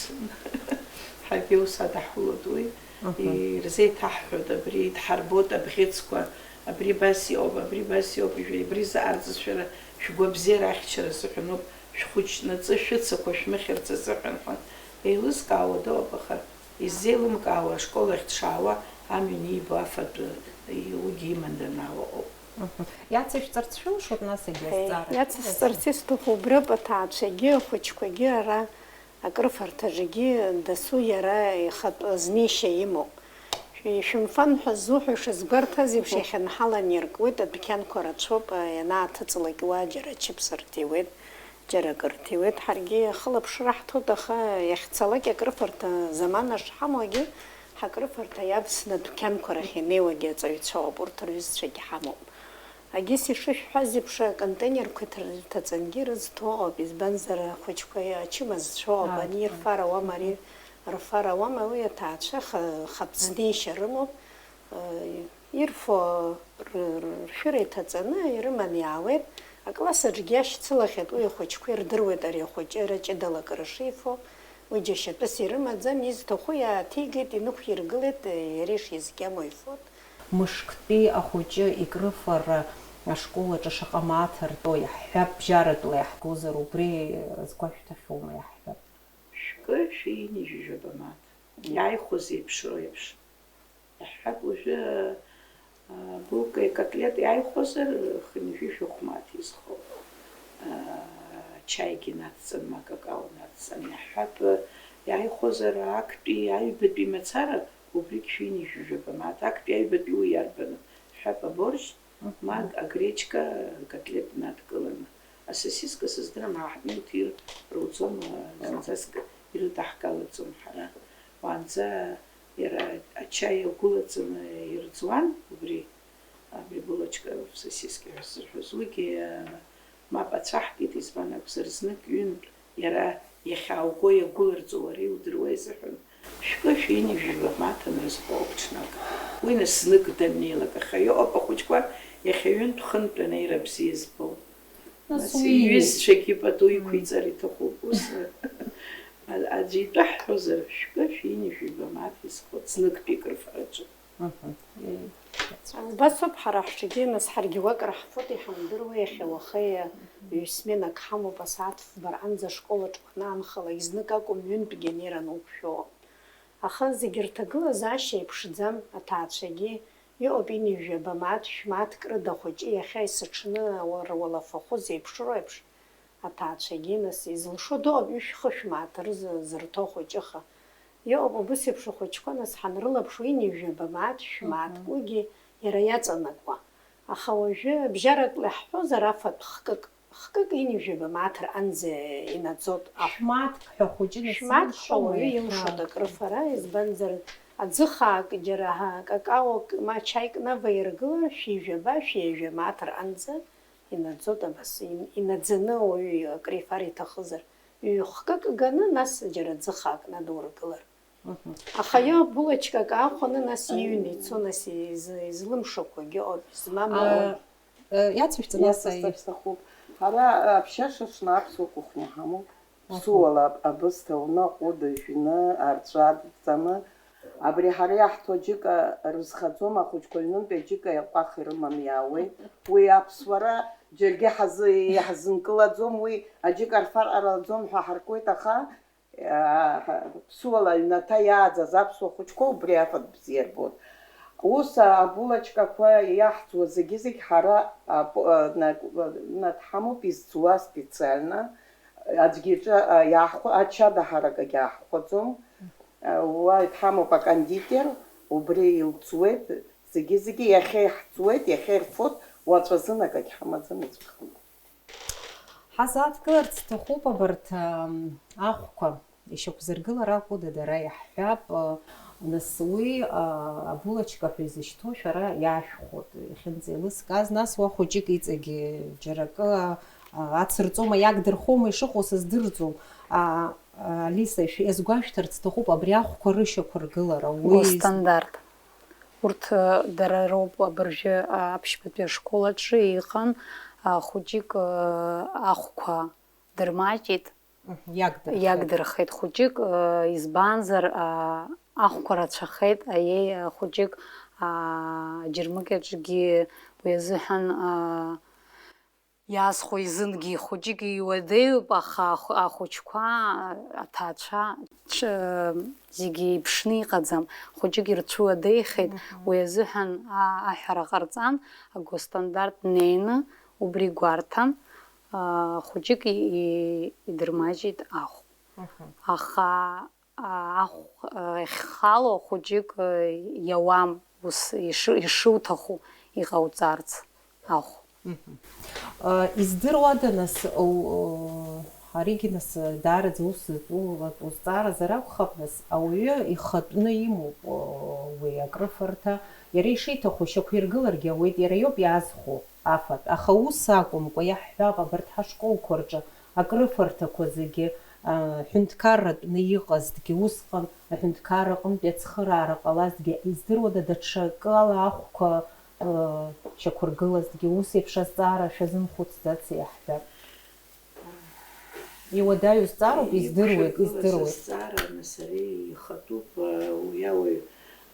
ҳаргьы ус адаҳулоит уи. Ирзеиҭаҳҳәоит абри, идҳарбоит абӷьыцқәа, абри абас иҟоуп, абри абас иҟоуп, ижәи абри заҟарҵаз шәара шәгәабзиара ахьчара азыҳәаноуп, шәхәыҷнаҵы шәыцақәа шәмыхьырц азыҳәан ҳәа. Еилызкаауа дыҟоуп, аха иззеилымкаауа ашкол ахь дшаауа амҩан иибо афатә уигьы иман данаауа ыҟоуп. Мгм. Иацышәҵарц шәылшоит, нас, егьи азҵаара? Иацысҵарц исҭаху убриоуп, аҭаацәагьы ахәыҷқәагьы ара акрыфарҭаҿгьы дасу иара ихатә знеишьа имоуп. Ишәымфан ҳәа ззуҳәо ишазгәарҭаз еиԥш, иахьынҳалан иркуеит, адәқьанқәа рацәоуп, ианааҭыҵлак уа џьара чыԥсырҭ иуеит, џьара акырҭ иуеит. Ҳаргьы ахылаԥшра ҳҭоит, аха иахьцалак акрыфарҭа замана шҳамоугьы, ҳакрыфарҭа иавсны адәқьанқәа рахь инеиуагьы аҵаҩцәа ыҟоуп, урҭ рҩызцәагьы ҳамоуп. Агьыс ишышәҳәаз еиԥш, аконтейнерқәа иҭыр-, иҭаҵангьы ирызҭо ыҟоуп, избанзар, ахәыҷқәа ачымазцәоуп, ани ирфар ауама, ари рфар ауама, уи аҭаацәа ха-, хатә знеишьа рымоуп, э, ирфо р-, р-, ршәыра иҭаҵаны ирыманы иаауеит, акласс аҿгьы иашьцылахьеит, уи ахәыҷқәа ирдыруеит, ари ахәыҷы ара ҷыдала акры шифо, уи џьашьатәыс ирымаӡам, изҭаху иааҭигеит, инықәиргылеит, иара ишизгьамоу ифоит. Мышктәи ахәыҷы икрыфара ашкол аҿы шаҟа мааҭ артәо иаҳҳәап, бжьаратәла иаҳгозар, убри азгәашәҭахьоума, иаҳҳәап? Шәкы, шәи ҩынҩажәи жәаба мааҭ. Иааихәаз еиԥшроу еиԥш. Иаҳҳәап, уажәы, а, булкеи котлети иааихәозар, хынҩажәи жәохә мааҭ изхоуп. А, чаигьы нацҵан, ма какао нацҵан, иаҳҳәап, иааихәозар, актәи, аҩбатәи мацара, убригь шәи ҩынҩажәи жәаба мааҭ. Актәи, аҩбатәи уи иарбану? Шәҳәап, аборш, ма агречка, котлет надкыланы. Асосиска, сыздырам, ҳа ҳминуҭ ир-, руӡом, зынӡаск ирыдаҳгалаӡом ҳара. Уаанӡа иара ачаи агәылаҵаны ирӡуан, убри, абри булочка, сосиски ҳәа ззырҳәоз. Уигьы, а, мап ацәаҳкит, избан акәзар, знык ҩынтә иара иахьаауго иагәыларҵо уара иудыруа изыҳәан. Шәкы, шәи ҩынҩажәи жәаба мааҭ анырзхоуп ҽнак. Уи нас знык даннеилак, аха иҟоуп ахәыҷқәа иахьа ҩынтә-хынтә анеира бзиа збо. Нас нас уи иҩызцәагьы пату иқәиҵар иҭахуп. Ус, а-, аӡәы итәы ҳҳәозар, шәкы, шәи ҩынҩажәи жәаба мааҭ изхоит зныктәи акрыфараҿы. Мгм. Э, убасоуп ҳара ҳҿгьы, нас ҳаргьы уа акыр ҳфоит, иҳамдыруа, иахьа уахеи ҩсменак ҳамоуп, асааҭ фба рҟынӡа ашкол аҿы уанаанхалак, знык акәым, ҩынтәгьы анеира ануқәшәо. Аха зегьы рҭагылазаашьа еиԥшӡам, аҭаацәагьы, иҟоуп ҩынҩажәи жәаба мааҭ, шәмааҭк рыда ахәыҷы иахьа есыҽны ауа-, руалафахәы зеиԥшроу еиԥш, аҭаацәагьы, нас, изылшо дыҟоуп ҩышә-хышә мааҭ рзы зырҭо ахәыҷы, аха иҟоуп убыс еиԥш ахәыҷқәа, нас, ҳанрылаԥш, ҩынҩажәи жәаба мааҭ, шәмааҭк, мгм, уигьы иара иаҵанакуа. Аха уажәы, бжьаратәла иаҳҳәозар, афатә хкык, хкык ҩынҩажәи жәаба мааҭ рҟынӡа инаӡоит ахә-, шәмааҭк ҳәа ахәыҷы, нас, шәмааҭк ҳәа илшома уаҩы иахьа? Илшоит акрыфара, избанзар, аӡы хаак, џьара ҳа-, какаок, ма чаик наваиргылар, шәи жәаба, шәи жәа мааҭ рҟынӡа инаӡоит абас, ин-, инаӡаны ауаҩы акрифар иҭахызар, ҩ-хкык ганы, нас џьара ӡы хаак надургылар. Мгм. Аха иа булочкак аахәаны, нас иҩны ицо, нас из-, излымшақәагьы ыҟоуп, измам ыҟоуп. А, э, иацышәҵа, нас, аи- Иацысҵар сҭахуп. Ҳара, а, ԥшьа шашлы аԥсуа кухня ҳамоуп. Аха. Ԥсуала аб-, абысҭа уны, аҟәыд ыжәны, арҵәаа адҵаны, абри ҳара иаҳҭо аџьыка рызхаӡом, ахәыҷқәа аҩнынтәи аџьыка иаҟәах ирыманы иаауеит. Уи аԥсуара џьаргьы ҳазы-, иаҳзынкылаӡом, уи аџьыка рфар ҟалаӡом ҳәа ҳаркуеит, аха, а, ҳа-, ԥсуала аҩнаҭа иааӡаз аԥсуа хәыҷқәа убри афатә бзиа рбоит. Ус абулочкақәа иаҳӡуа зегьы-зегь ҳара апо-, а, на-, на-, дҳамоуп изӡуа специально. Аӡәгьы иҿы, а, иаахәо-, ачадаҳарак агьааҳхәаӡом. А, уа иҳамоуп акондитер, убри илҵуеит, зегьы-зегьы иахьа иаҳҵуеит, иахьа ирфоит, уаҵәазын акагь ҳамаӡам, иҵәахын. Ҳазааҭгыларц сҭахуп абарҭ, ам, ахәқәа. Ишьақәзыргылар акәыда дара, иаҳҳәап, а, нас уи, а, абулочка ҳәа изышьҭоу шәара иаашәхәоит, иахьынӡеилыскааз, нас уа хәыҷык иҵегьы џьара акы, а, ацырҵома, иагдырхома ишыҟоу сыздырӡом. А, а, Алиса, ишәи-, иазгәашәҭарц сҭахуп абри ахәқәа рышьақәыргылара, уи из- Гостандарт. Урҭ, а, дара роуп абыржәы, а, аԥшьбатәи ашкол аҿы иҟан, а, хәыҷык, а, ахәқәа дырмаҷит. Мгм, иагдырхеит. Иагдырхеит хәыҷык, э, избанзар, а, ахәқәа рацәахеит, аиеи, хәыҷык, аа, аџьармыкьаҿгьы уи азыҳәан, аа, иаазхәо изынгьы хәыҷык иуадаҩуп, аха ахә-, ахәыҷқәа, аҭаацәа, ҽ-, зегьы еиԥшны иҟаӡам, хәыҷык ирцәуадаҩхеит, Мгм. уи азыҳәан, аа, аҳәара ҟарҵан, агосстандарт неины убри гәарҭан, аа, хәыҷык и-, и-, идырмаҷит ахә. Мгм. Аха, аа, ахә, аа, иахьхало хәыҷык, аа, иауам, ус иши-, ишуҭаху иҟауҵарц ахә. Мгм. Э, издыруада, нас, у-, у-, аригьы, нас, даараӡа ус зтәу, узҵааразар акәхап, нас, ауаҩы ихатәны имоуп, у-, уи акрыфарҭа, иара ишиҭаху шьақәиргыларгьы ауеит, иара иоуп иаазхәо афатә. Аха ус акәымкәа, иаҳҳәап, абарҭ ҳашколқәа рҿы акрыфарҭақәа зегьы, а, ҳәынҭқарратәны иҟазҭгьы усҟан, аҳәынҭқарра аҟынтәи ацхыраара ҟалазҭгьы, издыруада, даҽакала ахәқәа, а, шьақәыргылазҭгьы, ус еиԥш азҵаара шәазымхәыцӡац, иаҳҳәап. Иуадаҩу зҵаароуп, издыруеит, Иқәшәыргылаз издыруеит. Азҵаара, нас, ари ихатәуп, уи ауаҩ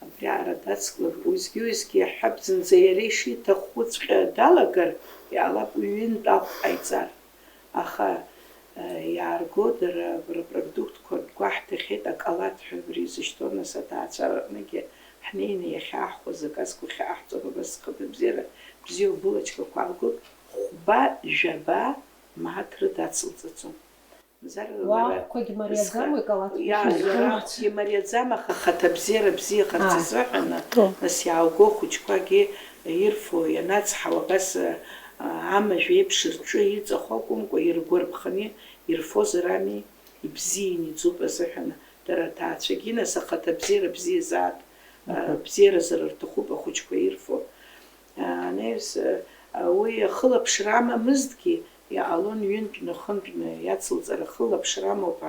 абриаҟара дацклап, уеизгьы-уеизгьы иаҳҳәап, зынӡа иара ишиҭахуҵәҟьа далагар, иҟалап уи ҩынтә ахә ҟаиҵар. Аха, э, иаарго дара рпродуктқәа гәаҳҭахьеит, акалаҭ ҳәа абри изышьҭоу, нас, аҭаацәара аҟныгьы ҳнеины иахьааҳхәо заказқәа ахьааҳҵо, абас хада бзиара, бзиа убылачкақәа аалгоит, хәба, жәаба мааҭ рыдацылҵаӡом. Мамзар Уа лара ахәқәагь мариаӡам, зхы-, уи калаҭ иа-, ишәызҳәо. Иара ахәгьы мариаӡам, аха хаҭабзиара бзиахарц А, азыҳәан, хаҭоу. Нас иаауго ахәыҷқәагьы ирфо ианацҳау абас, а, амажә еиԥш рҿы иҵахо акәымкәа, иргәарԥханы ирфозар ами, ибзианы иӡуп азыҳәан, дара аҭаацәагьы, нас, ахаҭабзиара бзиа зааҭ, а, Мгм. бзиаразар рҭахуп ахәыҷқәа ирфо. Анаҩс, уи ахылаԥшра амамызҭгьы, иҟалон ҩынтәны, хынтәны иацылҵара, ахылаԥшра амоуп,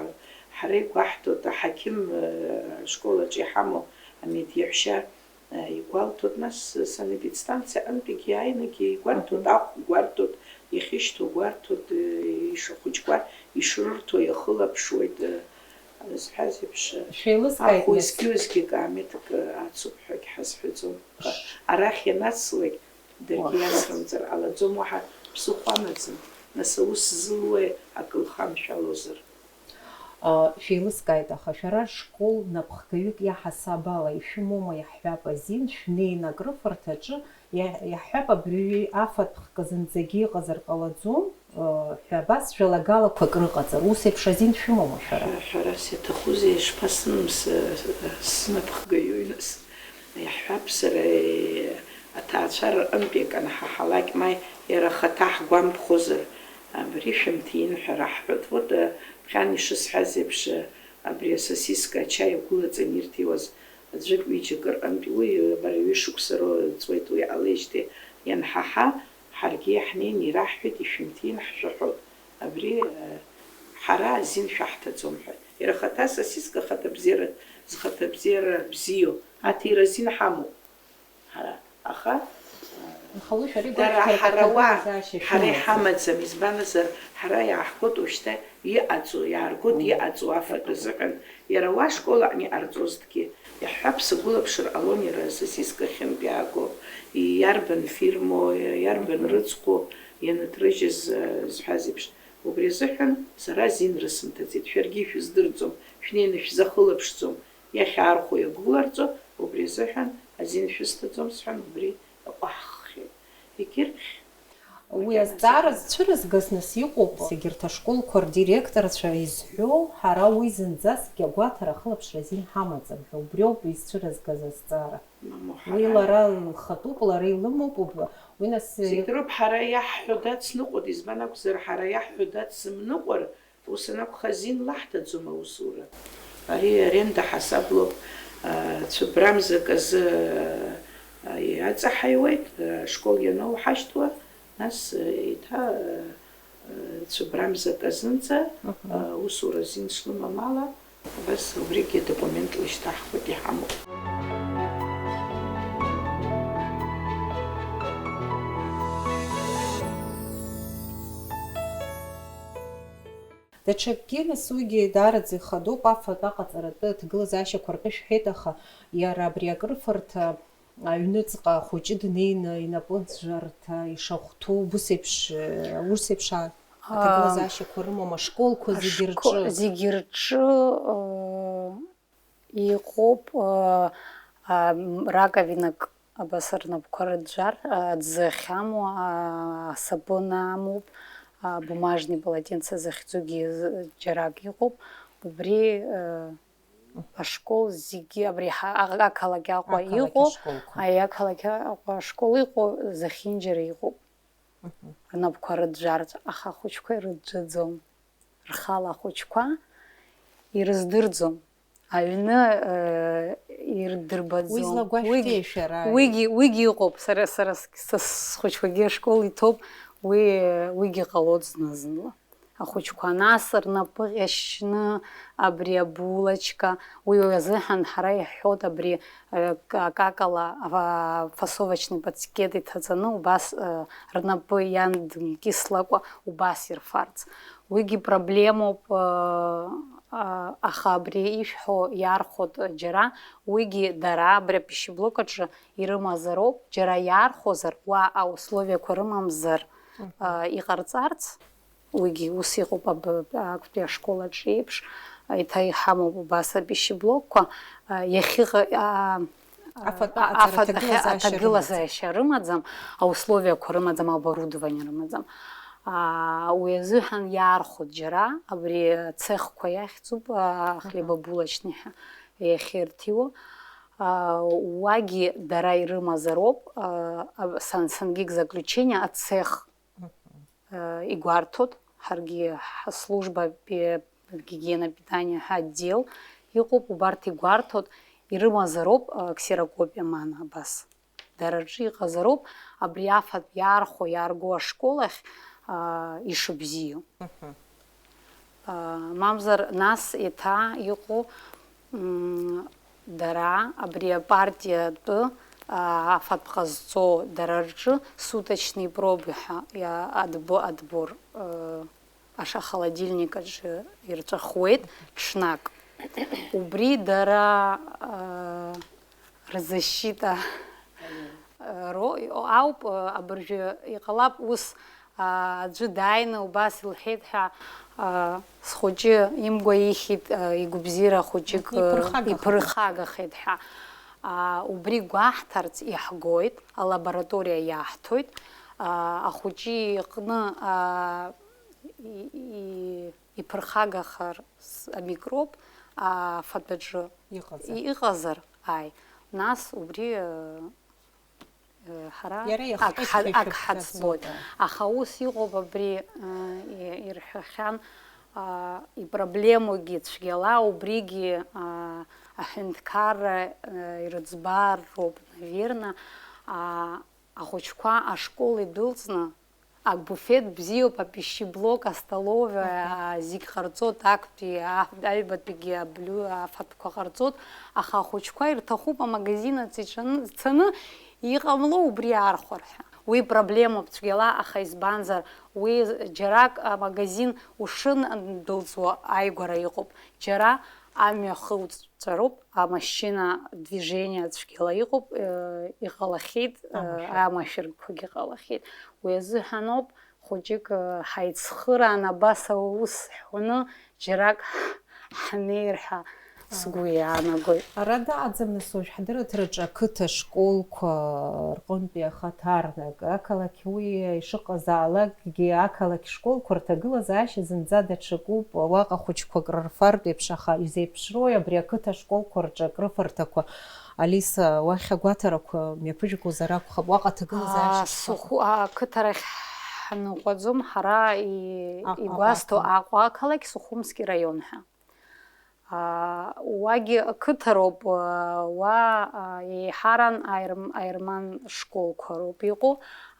ҳара игәаҳҭоит, аҳақьым, ашкол аҿы иҳамоу амедиаҳәшьа игәалҭоит, нас санэпидстанциа аҟынтәигьы иааинагьы игәарҭоит, Мгм. ахә гәарҭоит, иахьышьҭоу гәарҭоит, ишахәыҷқәа ишрырҭо иахылаԥшуеит, зҳәаз еиԥш, Шәеилыскааит, ахә нас. Уеизгьы-уеизгьы каамеҭк ацуп ҳәагьы ҳазҳәаӡом. Арахь ианацлак, даргьы Уа. иацрымҵар ҟалаӡом, уаҳа ԥсыхәа амаӡам. Нас аус зылуеи акы лхамшәалозар? А, шәеилыскааит, аха шәара школ напхгаҩык иаҳасаб ала ишәымоума, иаҳҳәап, азин, шәнеин акрыфарҭаҿы, иа-, иаҳҳәап, абыржәы афатә хкы зынӡагьы иҟазар ҟалаӡом, ҳәа абас жәалагалақәак рыҟаҵара, ус еиԥш азин шәымоума шәара? Ҳәарас иаҭахузеи, ишԥасымам, сы-, сынапхгаҩуи, нас? Иаҳҳәап, сара, э, аҭаацәа рҟынтә иаканаҳаҳалак, ма иара ахаҭа ҳгәамԥхозар, абри шәымҭин ҳәа раҳҳәоит. Вот, э, ԥхьан ишысҳәаз еиԥш, э, абри асосиска ачаи агәылаҵан ирҭиуаз аӡәык-ҩыџьак рҟынтә, уи, э, абар ҩышықәса роуеит, ҵуеит уи ҟалеижьҭеи ианҳаҳа, Ҳаргьы иаҳнеин ираҳҳәеит, ишәымҭин ҳшәаҳәоит. Абри, э, ҳара азин шәаҳҭаӡом ҳәа. Иара ахаҭа сосиска хаҭабзиара, зхаҭабзиара бзиоу, аҭира азин ҳамоуп ҳара. Аха, Аха уи шәара дара игәашәҭаратәы ҳара уа, аҭагылазаашьа ҳара шәымаӡам. Иҳамаӡам, избанзар, ҳара иааҳгоит уажәшьҭа иҟаҵоу, иааргоит Мм. иҟаҵоу афатә азыҳәан, иара уа ашкол аҟны иҟарҵозҭгьы. Иаҳҳәап, сагәылаԥшыр ҟалон иара сосиска ахьынтә иааго, иарбан фирмоу, иарбан Мгм. рыцхәу ианыҭрыжьыз, э, зҳәаз еиԥш. Убри азыҳәан сара азин рысымҭаӡеит, шәаргьы ишәыздырӡом, шәнеины шәзахылаԥшӡом, иахьаархәо иагәыларҵо, убри азыҳәан азин шәысҭаӡом сҳәан, убри аҟәаҳххьеит. Егьырҭ Уи азҵаара зцәырызгаз нас иҟоуп, егьырҭ ашколқәа рдиректорцәа изҳәо, ҳара уи зынӡаскгьы агәаҭара ахылаԥшра азин ҳамаӡам ҳәа, убриоуп изцәырызгаз азҵаара. Мамоу, Уи ҳара лара лхатәуп, лара илымоуп, уб-, уи нас Зегь роуп, ҳара иаҳҳәо дацныҟәоит, избан акәзар, ҳара иаҳҳәо дацымныҟәар, Ус анакәха, азин лаҳҭаӡом аусура. Ари аренда ҳасаблоуп, а, цәыббрамзак азы, а, иаҵаҳаиуеит, а, ашкол ианоуҳашьҭуа, нас, а, еиҭа, а, а, цәыббрамзак азынӡа, Мгм. а, усура азин шлымам ала, абас убригьы документла ишьҭаҳхуеит, иҳамоуп. Даҽакгьы, нас, уигьы даараӡа ихадоуп, афатә аҟаҵаратәы аҭагылазаашьақәа ртәы шәҳәеит, аха иара абри акрыфарҭа аҩныҵҟа ахәыҷы днеины инапы ӡәӡәарҭа ишахәҭоу, убыс еиԥш, э, ус еиԥш а-, аҭагылазаашьақәа рымоума ашколқәа зегьы ашко-, рҿы? Зегьы рҿы, э, иҟоуп, э, а, м, раковинак абас рнапқәа рыӡәӡәар, а, аӡы ахьамоу, а, асапын амоуп, а, бумажный полотенце захьӡугьы з-, џьарак иҟоуп. Убри, э, ашкол зегьы, абри ҳа-, а-, ақалақь Аҟәа Ақалақь иҟоу, ашколқәа. Аи, ақалақь Аҟәа ашкол иҟоу зехьынџьара иҟоуп. Мгм. Рнапқәа рыӡәӡәарц, аха ахәыҷқәа ирыӡәӡәаӡом. Рхала ахәыҷқәа ирыздырӡом. Аҩны, э, ирдырбаӡом. Уи злагәашәҭеи шәара? Уигьы, уигьы, уигьы ыҟоуп. Сара, сара с-, са схәыҷқәагьы ашкол иҭоуп. Уи, уигьы ҟалоит зны-зынла. Ахәыҷқәа нас рнапы ҟьашьны абри абулочка, уи азыҳәан ҳара иаҳҳәоит абри, э, к-, акакала, а, фасовочный пакет иҭаҵаны убас, э, рнапы иандымкьыслакәа убас ирфарц. Уигьы проблемоуп, э, а, аха абри ишәҳәо иархәоит џьара, уигьы дара абри апищеблок аҿы ирымазароуп, џьара иаархәозар, уа аусловиақәа рымамзар, Мгм. э, иҟарҵарц. Уигьы ус иҟоуп аб-, актәи ашкол аҿы еиԥш, еиҭа иҳамоуп убас апищеблокқәа, а, иахьыҟа-, а, Афатә аҟаҵара афатә ахьа-, аҭагылазаашьа аҭагылазаашьа рымаӡам, аусловиақәа рымаӡам, оборудование рымаӡам. А, уи азыҳәан иаархәоит џьара, абри цехқәа иахьӡуп, а, Аҳа. Хлебобулочный ҳәа иахьырҭиуа. А, уагьы дара ирымазароуп, а, а, сан-, сангиг заключение, ацех Мгм. э, игәарҭоит, ҳаргьы ҳаслужба пе-, гигиена питания ҳәа отдел иҟоуп, убарҭ игәарҭоит, ирымазароуп, э, ксерокопиа мана абас. Дара рҿы иҟазароуп, абри афатә иаархәо, иаарго ашкол ахь, а, ишыбзиоу. Мгм. А, мамзар, нас еиҭа иҟоу, м, дара, абри апартиатәы, а, афатә ҟазҵо дара рҿы суточный пробы ҳәа иа-, адбо-, адбор, э, аша холодильник аҿы ирҵәахуеит ҽнак. Убри дара, э, рзащита, э, ро-, ауп, э, абыржәы иҟалап ус, а, аӡәы дааины убас илҳәеит ҳәа, а, схәыҷы имгәа ихьит, а, игәабзиара хәыҷык, Иԥырхагахеит. Иԥырхагахеит ҳәа. А, убри гәаҳҭарц иаҳгоит, алабораториа иаҳҭоит, а, ахәыҷы иҟны, а, и-, и-, иԥырхагахар с-, амикроб, а, афатәаҿы Иҟазар. и-, иҟазар, ааи. Нас убри, а, Ҳара Иара ак иахҟьеит ҳәа ак ишәыԥхьаӡоит, ҳаӡбоит. Аха ус иҟоуп абри, э, и-, ирҳәахьан, а, ипроблемоугьы цәгьала, убригьы, а, аҳәынҭқарра, э, ирыӡбароуп, наверно, а, ахәыҷқәа ашкол идәылҵны, абуфет бзиоуп, апищеблок, астоловая, Мгм. а, зегь ҟарҵоит, актәи, а-, аҩбатәигьы аблю-, афатәқәа ҟарҵоит, аха ахәыҷқәа ирҭахуп амагазин аҿы ицаны, цаны, Иҟамло убри аархәар ҳәа. Уи проблемоуп цәгьала, аха избанзар, уи џьарак амагазин ушындәылҵуа ааигәара иҟоуп. Џьара амҩа хылҵәҵәароуп, амашьына движение цәгьала иҟоуп, э, иҟалахьеит, э, Амашәыр. Амашәырқәагьы ҟалахьеит. Уи азыҳәаноуп хәыҷык, э, ҳаицхыраан, абас аус ҳәаны џьарак ҳнеир ҳәа сгәы иаанагоит. Ара дааӡам, нас, уажә ҳдырраҭараҿы ақыҭа школқәа рҟынтәи ахаҭарнак, ақалақь уи ишыҟазаалакгьы, ақалақь школқәа рҭагылазаашьа зынӡа даҽакуп, уаҟа хәыҷқәак рырфартә еиԥш, аха изеиԥшроуи абри ақыҭа школқәа рҿы акрыфарҭақәа? Алиса, уахь агәаҭарақәа мҩаԥыжәгозар акәхап, уаҟа аҭагылазаашьа Аа, шԥаҟоу? Суху-, ақыҭарахь ҳныҟәаӡом, ҳара и-, Аҟ-, игәасҭо Аҟәа ақалақь. Аҟәа ақалақь, Сухумски раион ҳәа. Аа, уагьы ақыҭароуп, аа, уа, аа, еиҳаран аерм-, аерман школқәа роуп иҟоу,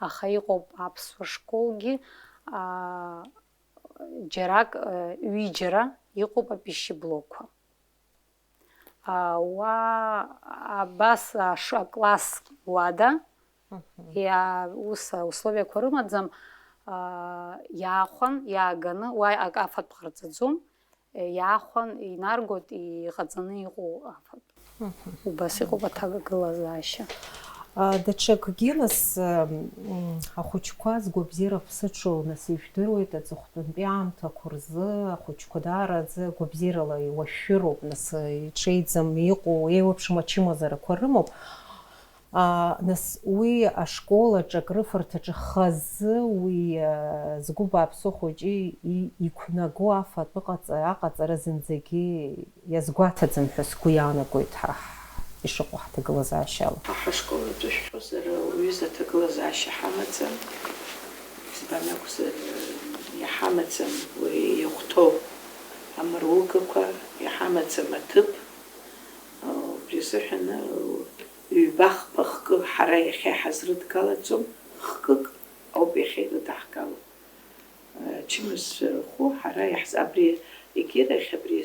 аха иҟоуп аԥсуа школгьы, аа, џьарак, аа, ҩыџьара иҟоуп апищеблокқәа. Аа, уа абас, аа, ш-, акласс уада, Мгм. Иа-, ус аусловиақәа рымаӡам, Иаахәан, иааганы, уа акы афатә ҟарҵаӡом, иаахәан инаргоит иҟаҵаны иҟоу афатә. Убас иҟоуп аҭагылазаашьа. Даҽакгьы, нас, ахәыҷқәа згәабзиара ԥсыҽу, нас, ижәдыруеит, аҵыхәтәантәи аамҭақәа рзы ахәыҷқәа даараӡа гәабзиарала иуашәшәыроуп, нас, иҽеиӡам иҟоу, еиуеиԥшым ачымазарақәа рымоуп. Нас уи ашкол аҿы, акрыфарҭаҿы хазы уи згәы бааԥсу ахәыҷы иқәнаго афатә аҟаҵара зынӡагьы иазгәаҭаӡам ҳәа сгәы иаанагоит ҳара ишыҟоу ҳҭагылазаашьала. Ҳа ҳашкол аҿы шәҳәозар, уҩыза аҭагылазаашьа ҳамаӡам. Избан акәзар, иҳамаӡам уи иахәҭоу амыругақәа, иҳамаӡам аҭыԥ. Убри азыҳәан ҩба-хԥа хкы ҳара иахьа иҳазрыдгалаӡом, хкык ауп иахьа ирыдаҳгало. Ачымазцәа рхәы ҳара иаҳз-, абри егьирахь абри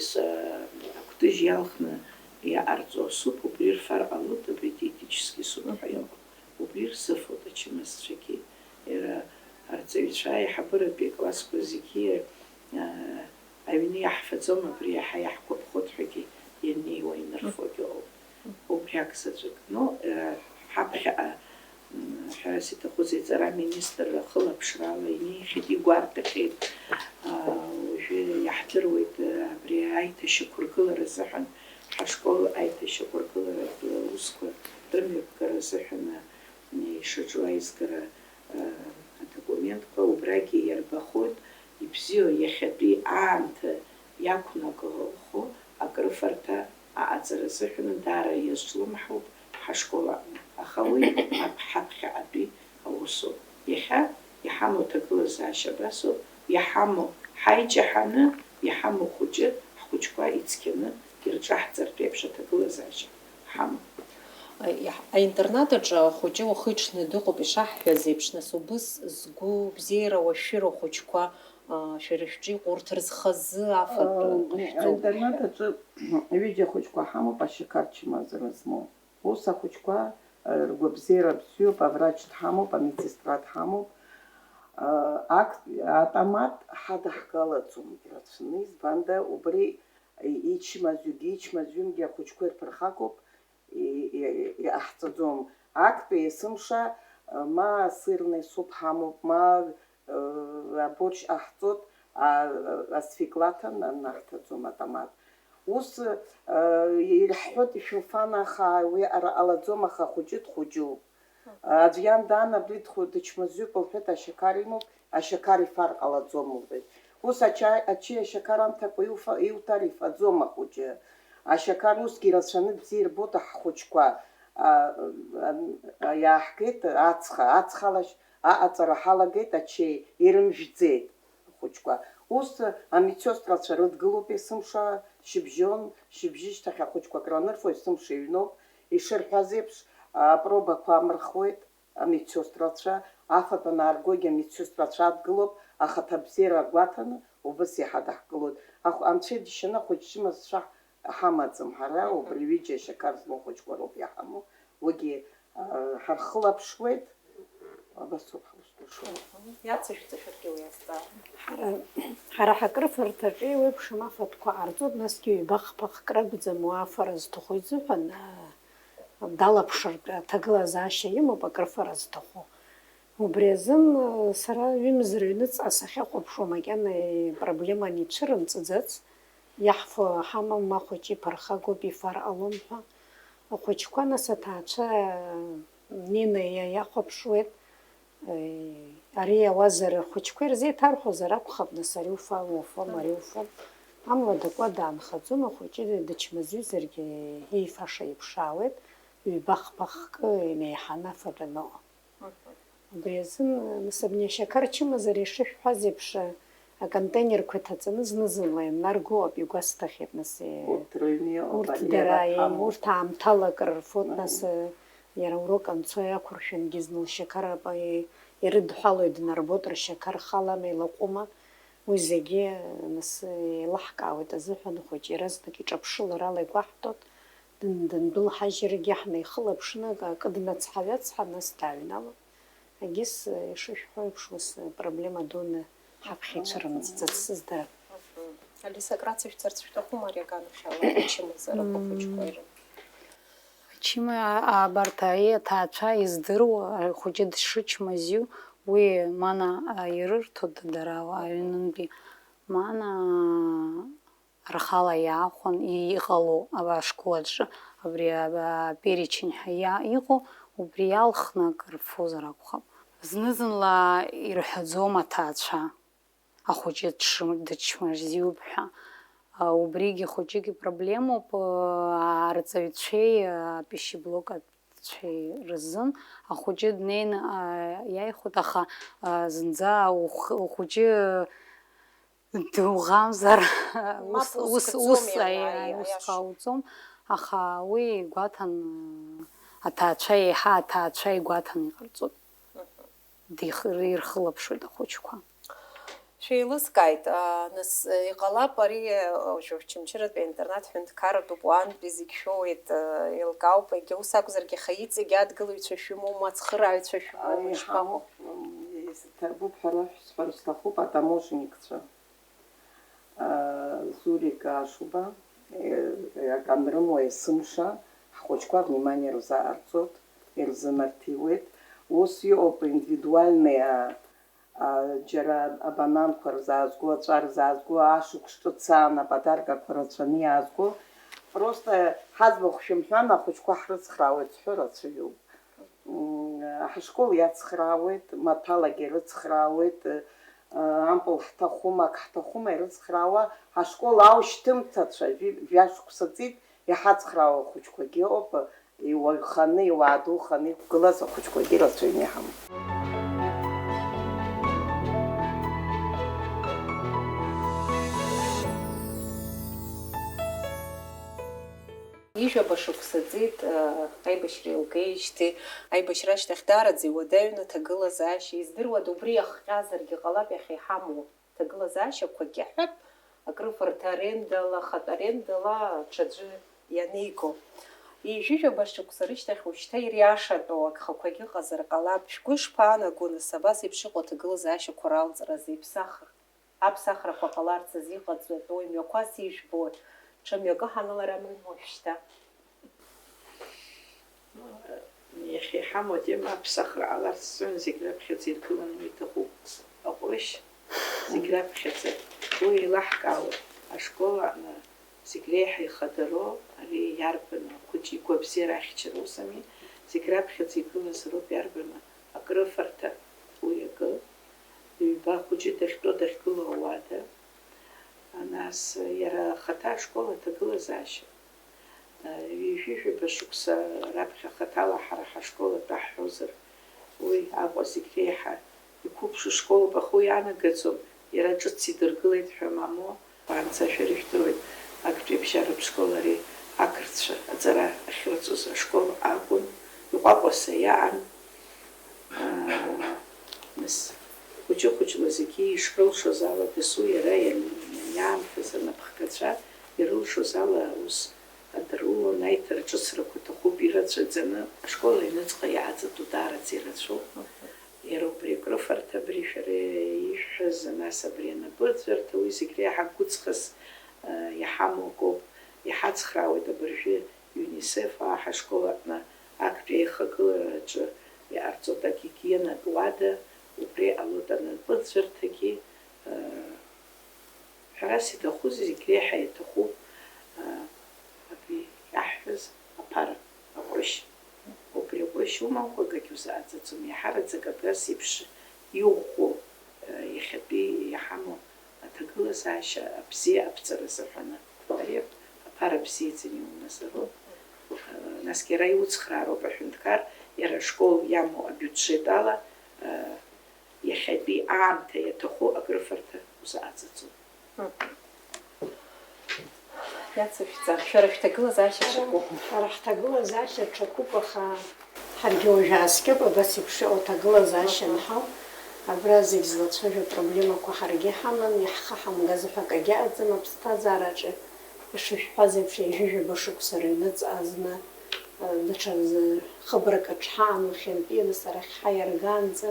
акәтыжь иалхны иҟарҵо асуп, убри рфар ҟалоит, абри диетический суп ҳәа иҟоуп. Убри рзыфоит ачымазцәагьы. Иара арҵаҩцәа аиҳабыратәи аклассқәа зегьы, аа, аҩны иаҳфаӡом, абри иаҳа иаҳгәаԥхоит ҳәагьы ианнеиуа инырфогьы ыҟоуп. Убриак заҵәык. Ну, э, ҳаԥхьаҟа, м, ҳәарас иҭахузеи, аҵара аминистрра ахылаԥшрала инеихьеит, игәарҭахьеит. А, уажәы иаҳдыруеит, э, абри аиҭашьақәыргылара азыҳәан, ҳашкол аиҭашьақәыргыларатә, э, усқәа рымҩаԥгара азыҳәан, э, ишаҿу аизгара, э, адокументқәа убрагьы иарбахоит, ибзиоу иахьатәи аамҭа иақәнаго акрыфарҭа аҟаҵара азыҳәан даара иазҿлымҳауп ҳашкол аҟны, аха уи ҳаԥхьаҟатәи аусоуп. Иахьа иҳамоу аҭагылазаашьа абасоуп, иҳамоу ҳаиҷаҳаны, иҳамоу хәыҷы, ҳхәыҷқәа ицқьаны ирҿаҳҵартә еиԥш аҭагылазаашьа ҳамоуп. Аи-, аинтернат аҿы ахәыҷы уахи-ҽни дыҟоуп, ишаҳҳәаз еиԥш, нас, убыс згәы бзиара уашәшәыроу ахәыҷқәа, аа, шәара шәҿы иҟоу урҭ рзы хазы афатә, аа, ҟашәҵоуп. Аинтернат аҿы ҩыџьа ахәыҷқәа ҳамоуп, ашьақар чымазара змоу. Ус ахәыҷқәа, аа, ргәабзиара бзиоуп, аврач дҳамоуп, амедсестра дҳамоуп. Аа, актәи атомат ҳадаҳгалаӡом, ирацәаны, избанда, убри ичмазаҩгьы, ичмазаҩымгьы ахәыҷқәа ирԥырхагоуп, и-, и-, иҟаҳҵаӡом. Актәи есымша, ма сырный суп ҳамоуп, ма, э, аборш ҟаҳҵоит, а, асфеклаҭан анаҳҭаӡом атомат. Ус, э, ирҳәоит ишәылфан, аха уи ара ҟалаӡом, аха ахәыҷы дхәыҷуп. Аӡә иан даан, абри дхәы-, дычмазаҩуп лҳәеит, ашьақар имоуп, ашьақар ифар ҟалаӡом, лҳәеит. Ус ачаи, ачеи ашьақар амҭакәа иуфа-, иуҭар ифаӡом ахәыҷы. Ашьақар усгьы ирацәаны бзиа ирбоит ҳхәыҷқәа, а, а, а, иааҳгеит ацха, ацхалашь аҟаҵара ҳалагеит, ачеи ирымжәӡеит ахәыҷқәа. Ус амедсестрацәа рыдгылоуп есымша шьыбжьон, шьыбжьышьҭахь ахәыҷқәа акранырфо есымша иҩноуп, ишырҳәаз еиԥш, апробақәа амырхуеит. Амедсестрацәа, афатә анааргогьы амедсестрацәа адгылоуп, ахаҭабзиара гәаҭаны убыс иҳадаҳкылоит. Ахә-, анцәа иџьшьаны ахәыҷ чымазцәа ҳамаӡам ҳара, убри ҩыџьа ашьақар змоу хәыҷқәа роуп иаҳамоу, уигьы, а, ҳархылаԥшуеит, абасоуп ҳусқәа шыҟоу. Иацышәҵашәаргьы уи азҵаара. Ҳара, ҳара ҳакрыфарҭаҿы еиуеиԥшым афатәқәа ҟарҵоит, насгьы ҩба-хԥа хк ракәӡам уа афара зҭаху изыҳәан, а, далаԥшыртә аҭагылазаашьа имоуп акрыфара зҭаху. Убри азын, сара ҩымз рыҩныҵҟа сахьахәаԥшуа макьана проблема аницәырымҵӡац, иаҳфо ҳамам, ма хәыҷы иԥырхагоуп, ифар ҟалом ҳәа. Ахәыҷқәа, нас, аҭаацәа неины иа-, иахәаԥшуеит. Ари иауазар, ахәыҷқәа ирзеиҭарҳәозар акәхап, нас, ари уфама, уфама, ари уфом. Амла дакуа даанхаӡом, ахәыҷы дычмазаҩзаргьы еифаша иԥшаауеит, ҩба-хԥа хкы инеиҳаны афатә аныҟоу. Убри азын, нас, абни ашьақар чымазара ишышәҳәаз еиԥш, аконтейнерқәа иҭаҵаны зны-зынла ианнарго ауп, игәасҭахьеит, нас, е-, Урҭ рыҩны иҟоуп, урҭ ари дара, иара е-, ҳамоуп. Урҭ аамҭала акыр рфоит, Мгм. Нас, е-, иара урок анцо иақәыршәангьы зны лшьақар апа-, е-, ирыдҳәалоит, днарбоит, ршьақар халама, илаҟәыма, уи зегьы, нас, еилаҳкаауеит азыҳәан, хәыҷы иаразнак иҿаԥшыларала игәаҳҭоит, дын-, дындәылҳажьыргьы ҳнеихылаԥшны, акы днацҳа-ҩацҳа, нас дааҩналоит. Егьыс, ишышәҳәо еиԥш, ус проблема дуны ҳаԥхьа ицәырымҵӡац сыздырам. Алиса, акрацышәҵарц шәҭахума ари аганахьала ачымазарақәа хәыҷқәа ирымоу? Ачыма абарҭ ари аҭаацәа издыруа, ахәыҷы дшычмазиу, уи мана ирырҭоит дара аҩнынтәи, мана рхала иаахәан иҟало ашкол аҿы абри аперечень ҳәа иа- иҟоу, убри иалхны акыр рфозар акәхап. Зны-зынла ирҳәаӡом аҭаацәа, ахәыҷы дшы- дычмазиуп ҳәа. Убригьы хәыҷык ипроблемоуп, арҵаҩцәеи апищеблок аҭаацәеи рзын. Ахәыҷы днеины иааихәоит, аха зынӡа ухәыҷы дуӷамзар ус ус ус ус ҟауҵом, аха уи игәаҭан, аҭаацәа, еиҳа аҭаацәа игәаҭан иҟарҵоит. Ирхылаԥшуеит ахәыҷқәа. Шәеилыскааит, нас иҟалап ари, Очамчыратәи аинтернат ҳәынҭқарратәуп, уаантәи зегь шәоуеит, еилкаауп, егьа ус акәзаргьы, аха иҵегь адгылаҩцәа шәымоума, ацхырааҩцәа шәымоума, ишԥаҟоу? Иҭабуп ҳәа сҳәар сҭахуп атаможникцәа. Зурик Ашуба, акы анрымоу есымша ҳхәыҷқәа внимание рзаҟарҵоит, ирзынарҭиуеит. Ус иҟоуп индивидуальные, џьара абананқәа рзаазго, аҵәа рзаазго, ашықәс ҿыц аан аподаркақәа рацәаны иаазго. Просто ҳаӡбахә шәымҳәан, ахәыҷқәа ҳрыцхраауеит сҳәо рацәаҩуп. Ҳашкол иацхраауеит, маҭәалагьы ирыцхраауеит, ампыл ҳҭахума, ак ҳҭахума ирыцхраауа, ҳашкол аушьҭымҭацәа жәи-, жәашықәса ҵит, иҳацхраауа ахәыҷқәагьы ыҟоуп, иуаҩханы, иуаадуханы иқәгылаз ахәыҷқәагьы рацәаҩны иҳамоуп. Ҩажәаба шықәса ҵит аибашьра еилгеижьҭеи, аибашьра ашьҭахь даараӡа иуадаҩын аҭагылазаашьа. Издыруада, убри иахҟьазаргьы ҟалап иахьа иҳамоу аҭагылазаашьақәагьы ҳәа, акрыфарҭа арендала, ахатә арендала аҽаӡәы ианиго. Ҩажәаба шықәса рышьҭахь уажәшьҭа ириашатәу агхақәагьы ыҟазар ҟалап. Шәгәы ишԥаанаго, нас, абас еиԥш иҟоу аҭагылазаашьақәа ралҵразы иԥсахыр? Аԥсахрақәа ҟаларц азы иҟаҵатәу имҩақәа сижәбоит, ҽа мҩакы ҳанылар амума уажәшьҭа? Иахьа иҳамоу атема аԥсахра ҟаларц азыҳәан зегь раԥхьаӡа иргыланы иҭахуп аҟәрышь, зегь раԥхьаӡа уи еилаҳкаауа ашкол аҟны зегь реиҳа ихадароу, ари иарбану, ахәыҷы игәабзиара ахьчароу сами, зегь раԥхьаӡа игылаз роуп иарбану акрыфарҭа, уи акы. Ҩба хәыҷы дахьтәоу дахьгылоу ауада, нас иара ахаҭа ашкол аҭагылазаашьа, ҩажәижәаба шықәса раԥхьа хаҭала ҳара ҳашкол атәы ҳҳәозар, уи Аҟәа зегь реиҳа иқәыԥшу школуп, аха уи анагаӡом иара ҿыц идыргылеит ҳәа мамоу, анцәа шәара ижәдыруеит, актәи абжьаратә школ ари ақырҭцәа аҵара ахьырҵоз ашкол акәын, иҟәаҟәаса иаан, Нас, хәыҷы-хәыҷла зегьы ишрылшоз ала дасу иара иан-, иаамҭаз анапхгацәа ирылшоз ала аус адырулон, аиҭарҿыцрақәа ҭахуп ирацәаӡаны, ашкол аҩныҵҟа иааҵатәу даараӡа ирацәоуп. Иара убри акрыфарҭа абри шәара ишәҳәаз, нас абри анапыӡәӡәарҭа, уи зегь реиҳа гәыҵхас, а, иҳамоу акоуп, иҳацхраауеит абыржәы ЮНИСЕФ-аа ҳашкол аҟны актәи аихагылараҿы иҟарҵоит агигиенатә уада, убри ҟалоит анапыӡәӡәарҭагьы, ыы, ҳәарас иҭахузеи, зегь реиҳа иаҭахуп, ыы, абри иаҳҳәаз аԥара, аҟәрышь. Убри аҟәрышь умамкәа акгьы узааӡаӡом, иаҳараӡак абас еиԥш иӷәӷәоу, ыы, иахьатәи иҳамоу аҭагылазаашьа абзиа аԥҵара азыҳәаны. Ари аԥара бзиаӡаны иумазароуп. Насгьы иара иуцхраароуп аҳәынҭқар, иара ашкол иамоу абиуџьет ала, иахьатәи аамҭа иаҭаху акрыфарҭа узааӡаӡом. Иацышәҵа, шәара шәҭагылазаашьа шакәу? Ҳара ҳҭагылазаашьа ҽакуп, аха ҳаргьы уажә ааскьоуп абас еиԥш иҟоу аҭагылазаашьа анҳау. Абра зегь злацәажәо апроблемақәа ҳаргьы ҳаман, иаҳхаҳамгаз ҳәа акагьы ыҟаӡам аԥсҭазаараҿы. Ишышәҳәаз еиԥш, ҩажәижәаба шықәса рыҩныҵҟа зны Даҽа хыбрак аҿҳаан, уахьынтәи нас арахь ҳаиаргаанӡа.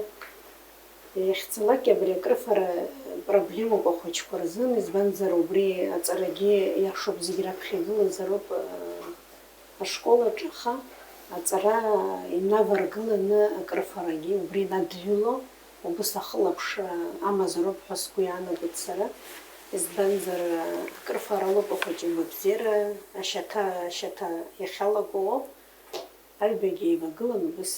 Иахьцалак абри акрыфара проблемоуп ахәыҷқәа рзын, избанзар, убри аҵарагьы иашоуп, зегь раԥхьа игылазароуп, э, ашкол аҿы, аха аҵара инаваргыланы акрыфарагьы убри инадҩыло, убыс ахылаԥшра амазароуп ҳәа сгәы иаанагоит сара, избанзар, акрыфаралоуп ахәыҷы имабзиара, ашьаҭа, ашьаҭа иахьалагоу ауп, аҩбагьы еивагылан убыс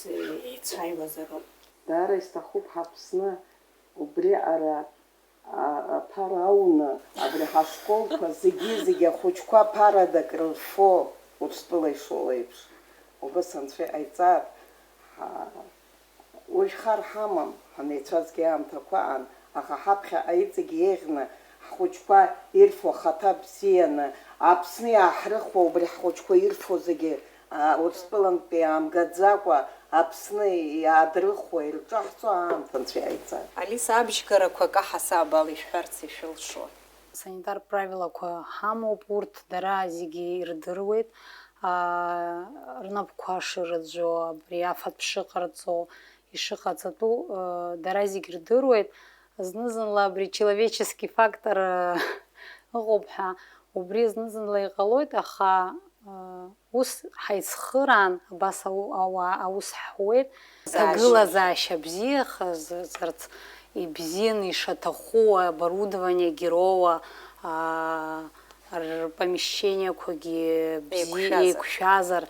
еицәааиуазароуп. Даара исҭахуп ҳаԥсны убри ара, а, аԥара ауны, абри ҳашколқәа зегьы-зегьы ахәыҷқәа ԥарада акрырфо, Урыстәыла ишоуеиԥш, убыс Анцәа иҟаиҵар, ҳа-, уажә хар ҳамам, ҳанеицәазгьы аамҭақәа аан, аха ҳаԥхьаҟа иҵегь еиӷьны, ҳхәыҷқәа ирфо ахаҭа бзианы, Аԥсны иааҳрыхуа убри ҳхәыҷқәа ирфо зегьы, а, Урыстәылантәи иаамгаӡакәа, Аԥсны иаадрыхуа, ирҿаҳҵо аамҭа Анцәа иҟаиҵар. Алиса, абжьгарақәа акы ҳасабала ишәҳәарц ишәылшо? Санитар правилақәа ҳамоуп, урҭ дара зегьы ирдыруеит, аа, рнапқәа шырӡәӡәо, абри афатә шыҟарҵо, ишыҟаҵатәу, э, дара зегь рдыруеит. Зны-зынла абри человеческий фактор, э, ыҟоуп ҳәа, убри зны-зынла иҟалоит, аха, э, ус ҳаицхыраан, абас ау-, ауаа аус ҳуеит. Ҭагылазаашьа бзиахазарц, ибзианы ишаҭаху, оборудованиагьы роуа, аа, рпомещениақәагьы бзиа еиқәшәазар. Еиқәшәазар,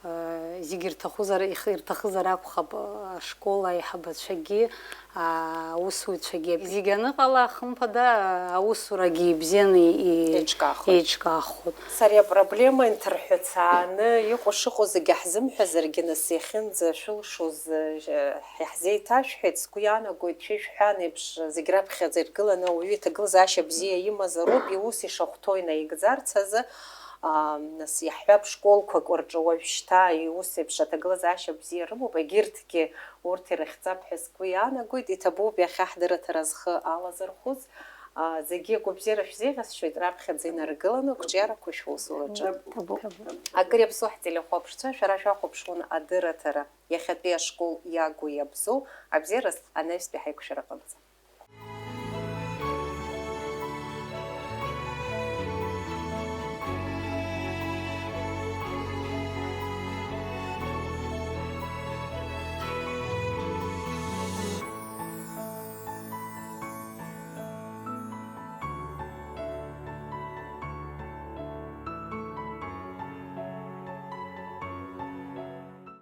аа, зегь ирҭахузар, их-, ирҭахызар акәхап, ашкол аиҳабацәагьы, аа, аусуҩцәагьы. Зегь аныҟала, хымԥада, аусурагьы ибзианы и-, еиҿкаахоит. Еиҿкаахоит. Сара иапроблема инҭырҳәыцааны, иҟоу шыҟоу зегьы ҳзымҳәазаргьы, нас иахьынӡашәылшоз, э, иаҳзеиҭашәҳәеит, сгәы иаанагоит, шәа ишәҳәан еиԥш, зегь раԥхьаӡа иргыланы ауаҩы иҭагылазаашьа бзиа имазароуп, иус ишахәҭоу инаигӡарц азы, аа, нас иаҳҳәап, школқәак рҿы уажәшьҭа иус еиԥш аҭагылазаашьа бзиа рымоуп, егьырҭгьы урҭ ирыхьӡап ҳәа сгәы иаанагоит, иҭабуп иахьа ҳдырраҭара зхы алазырхәыз, аа, зегьы агәабзиара шәзеиӷьасшьоит, раԥхьаӡа инаргыланы ақәҿиарақәа шәусураҿы. Ҭабуп. Акыр иаԥсоу ҳтелехәаԥшцәа, шәара шәахәаԥшуан адырраҭара, иахьатәи ашкол иагу иабзоу, абзиараз анаҩстәи ҳаиқәшәараҟынӡа.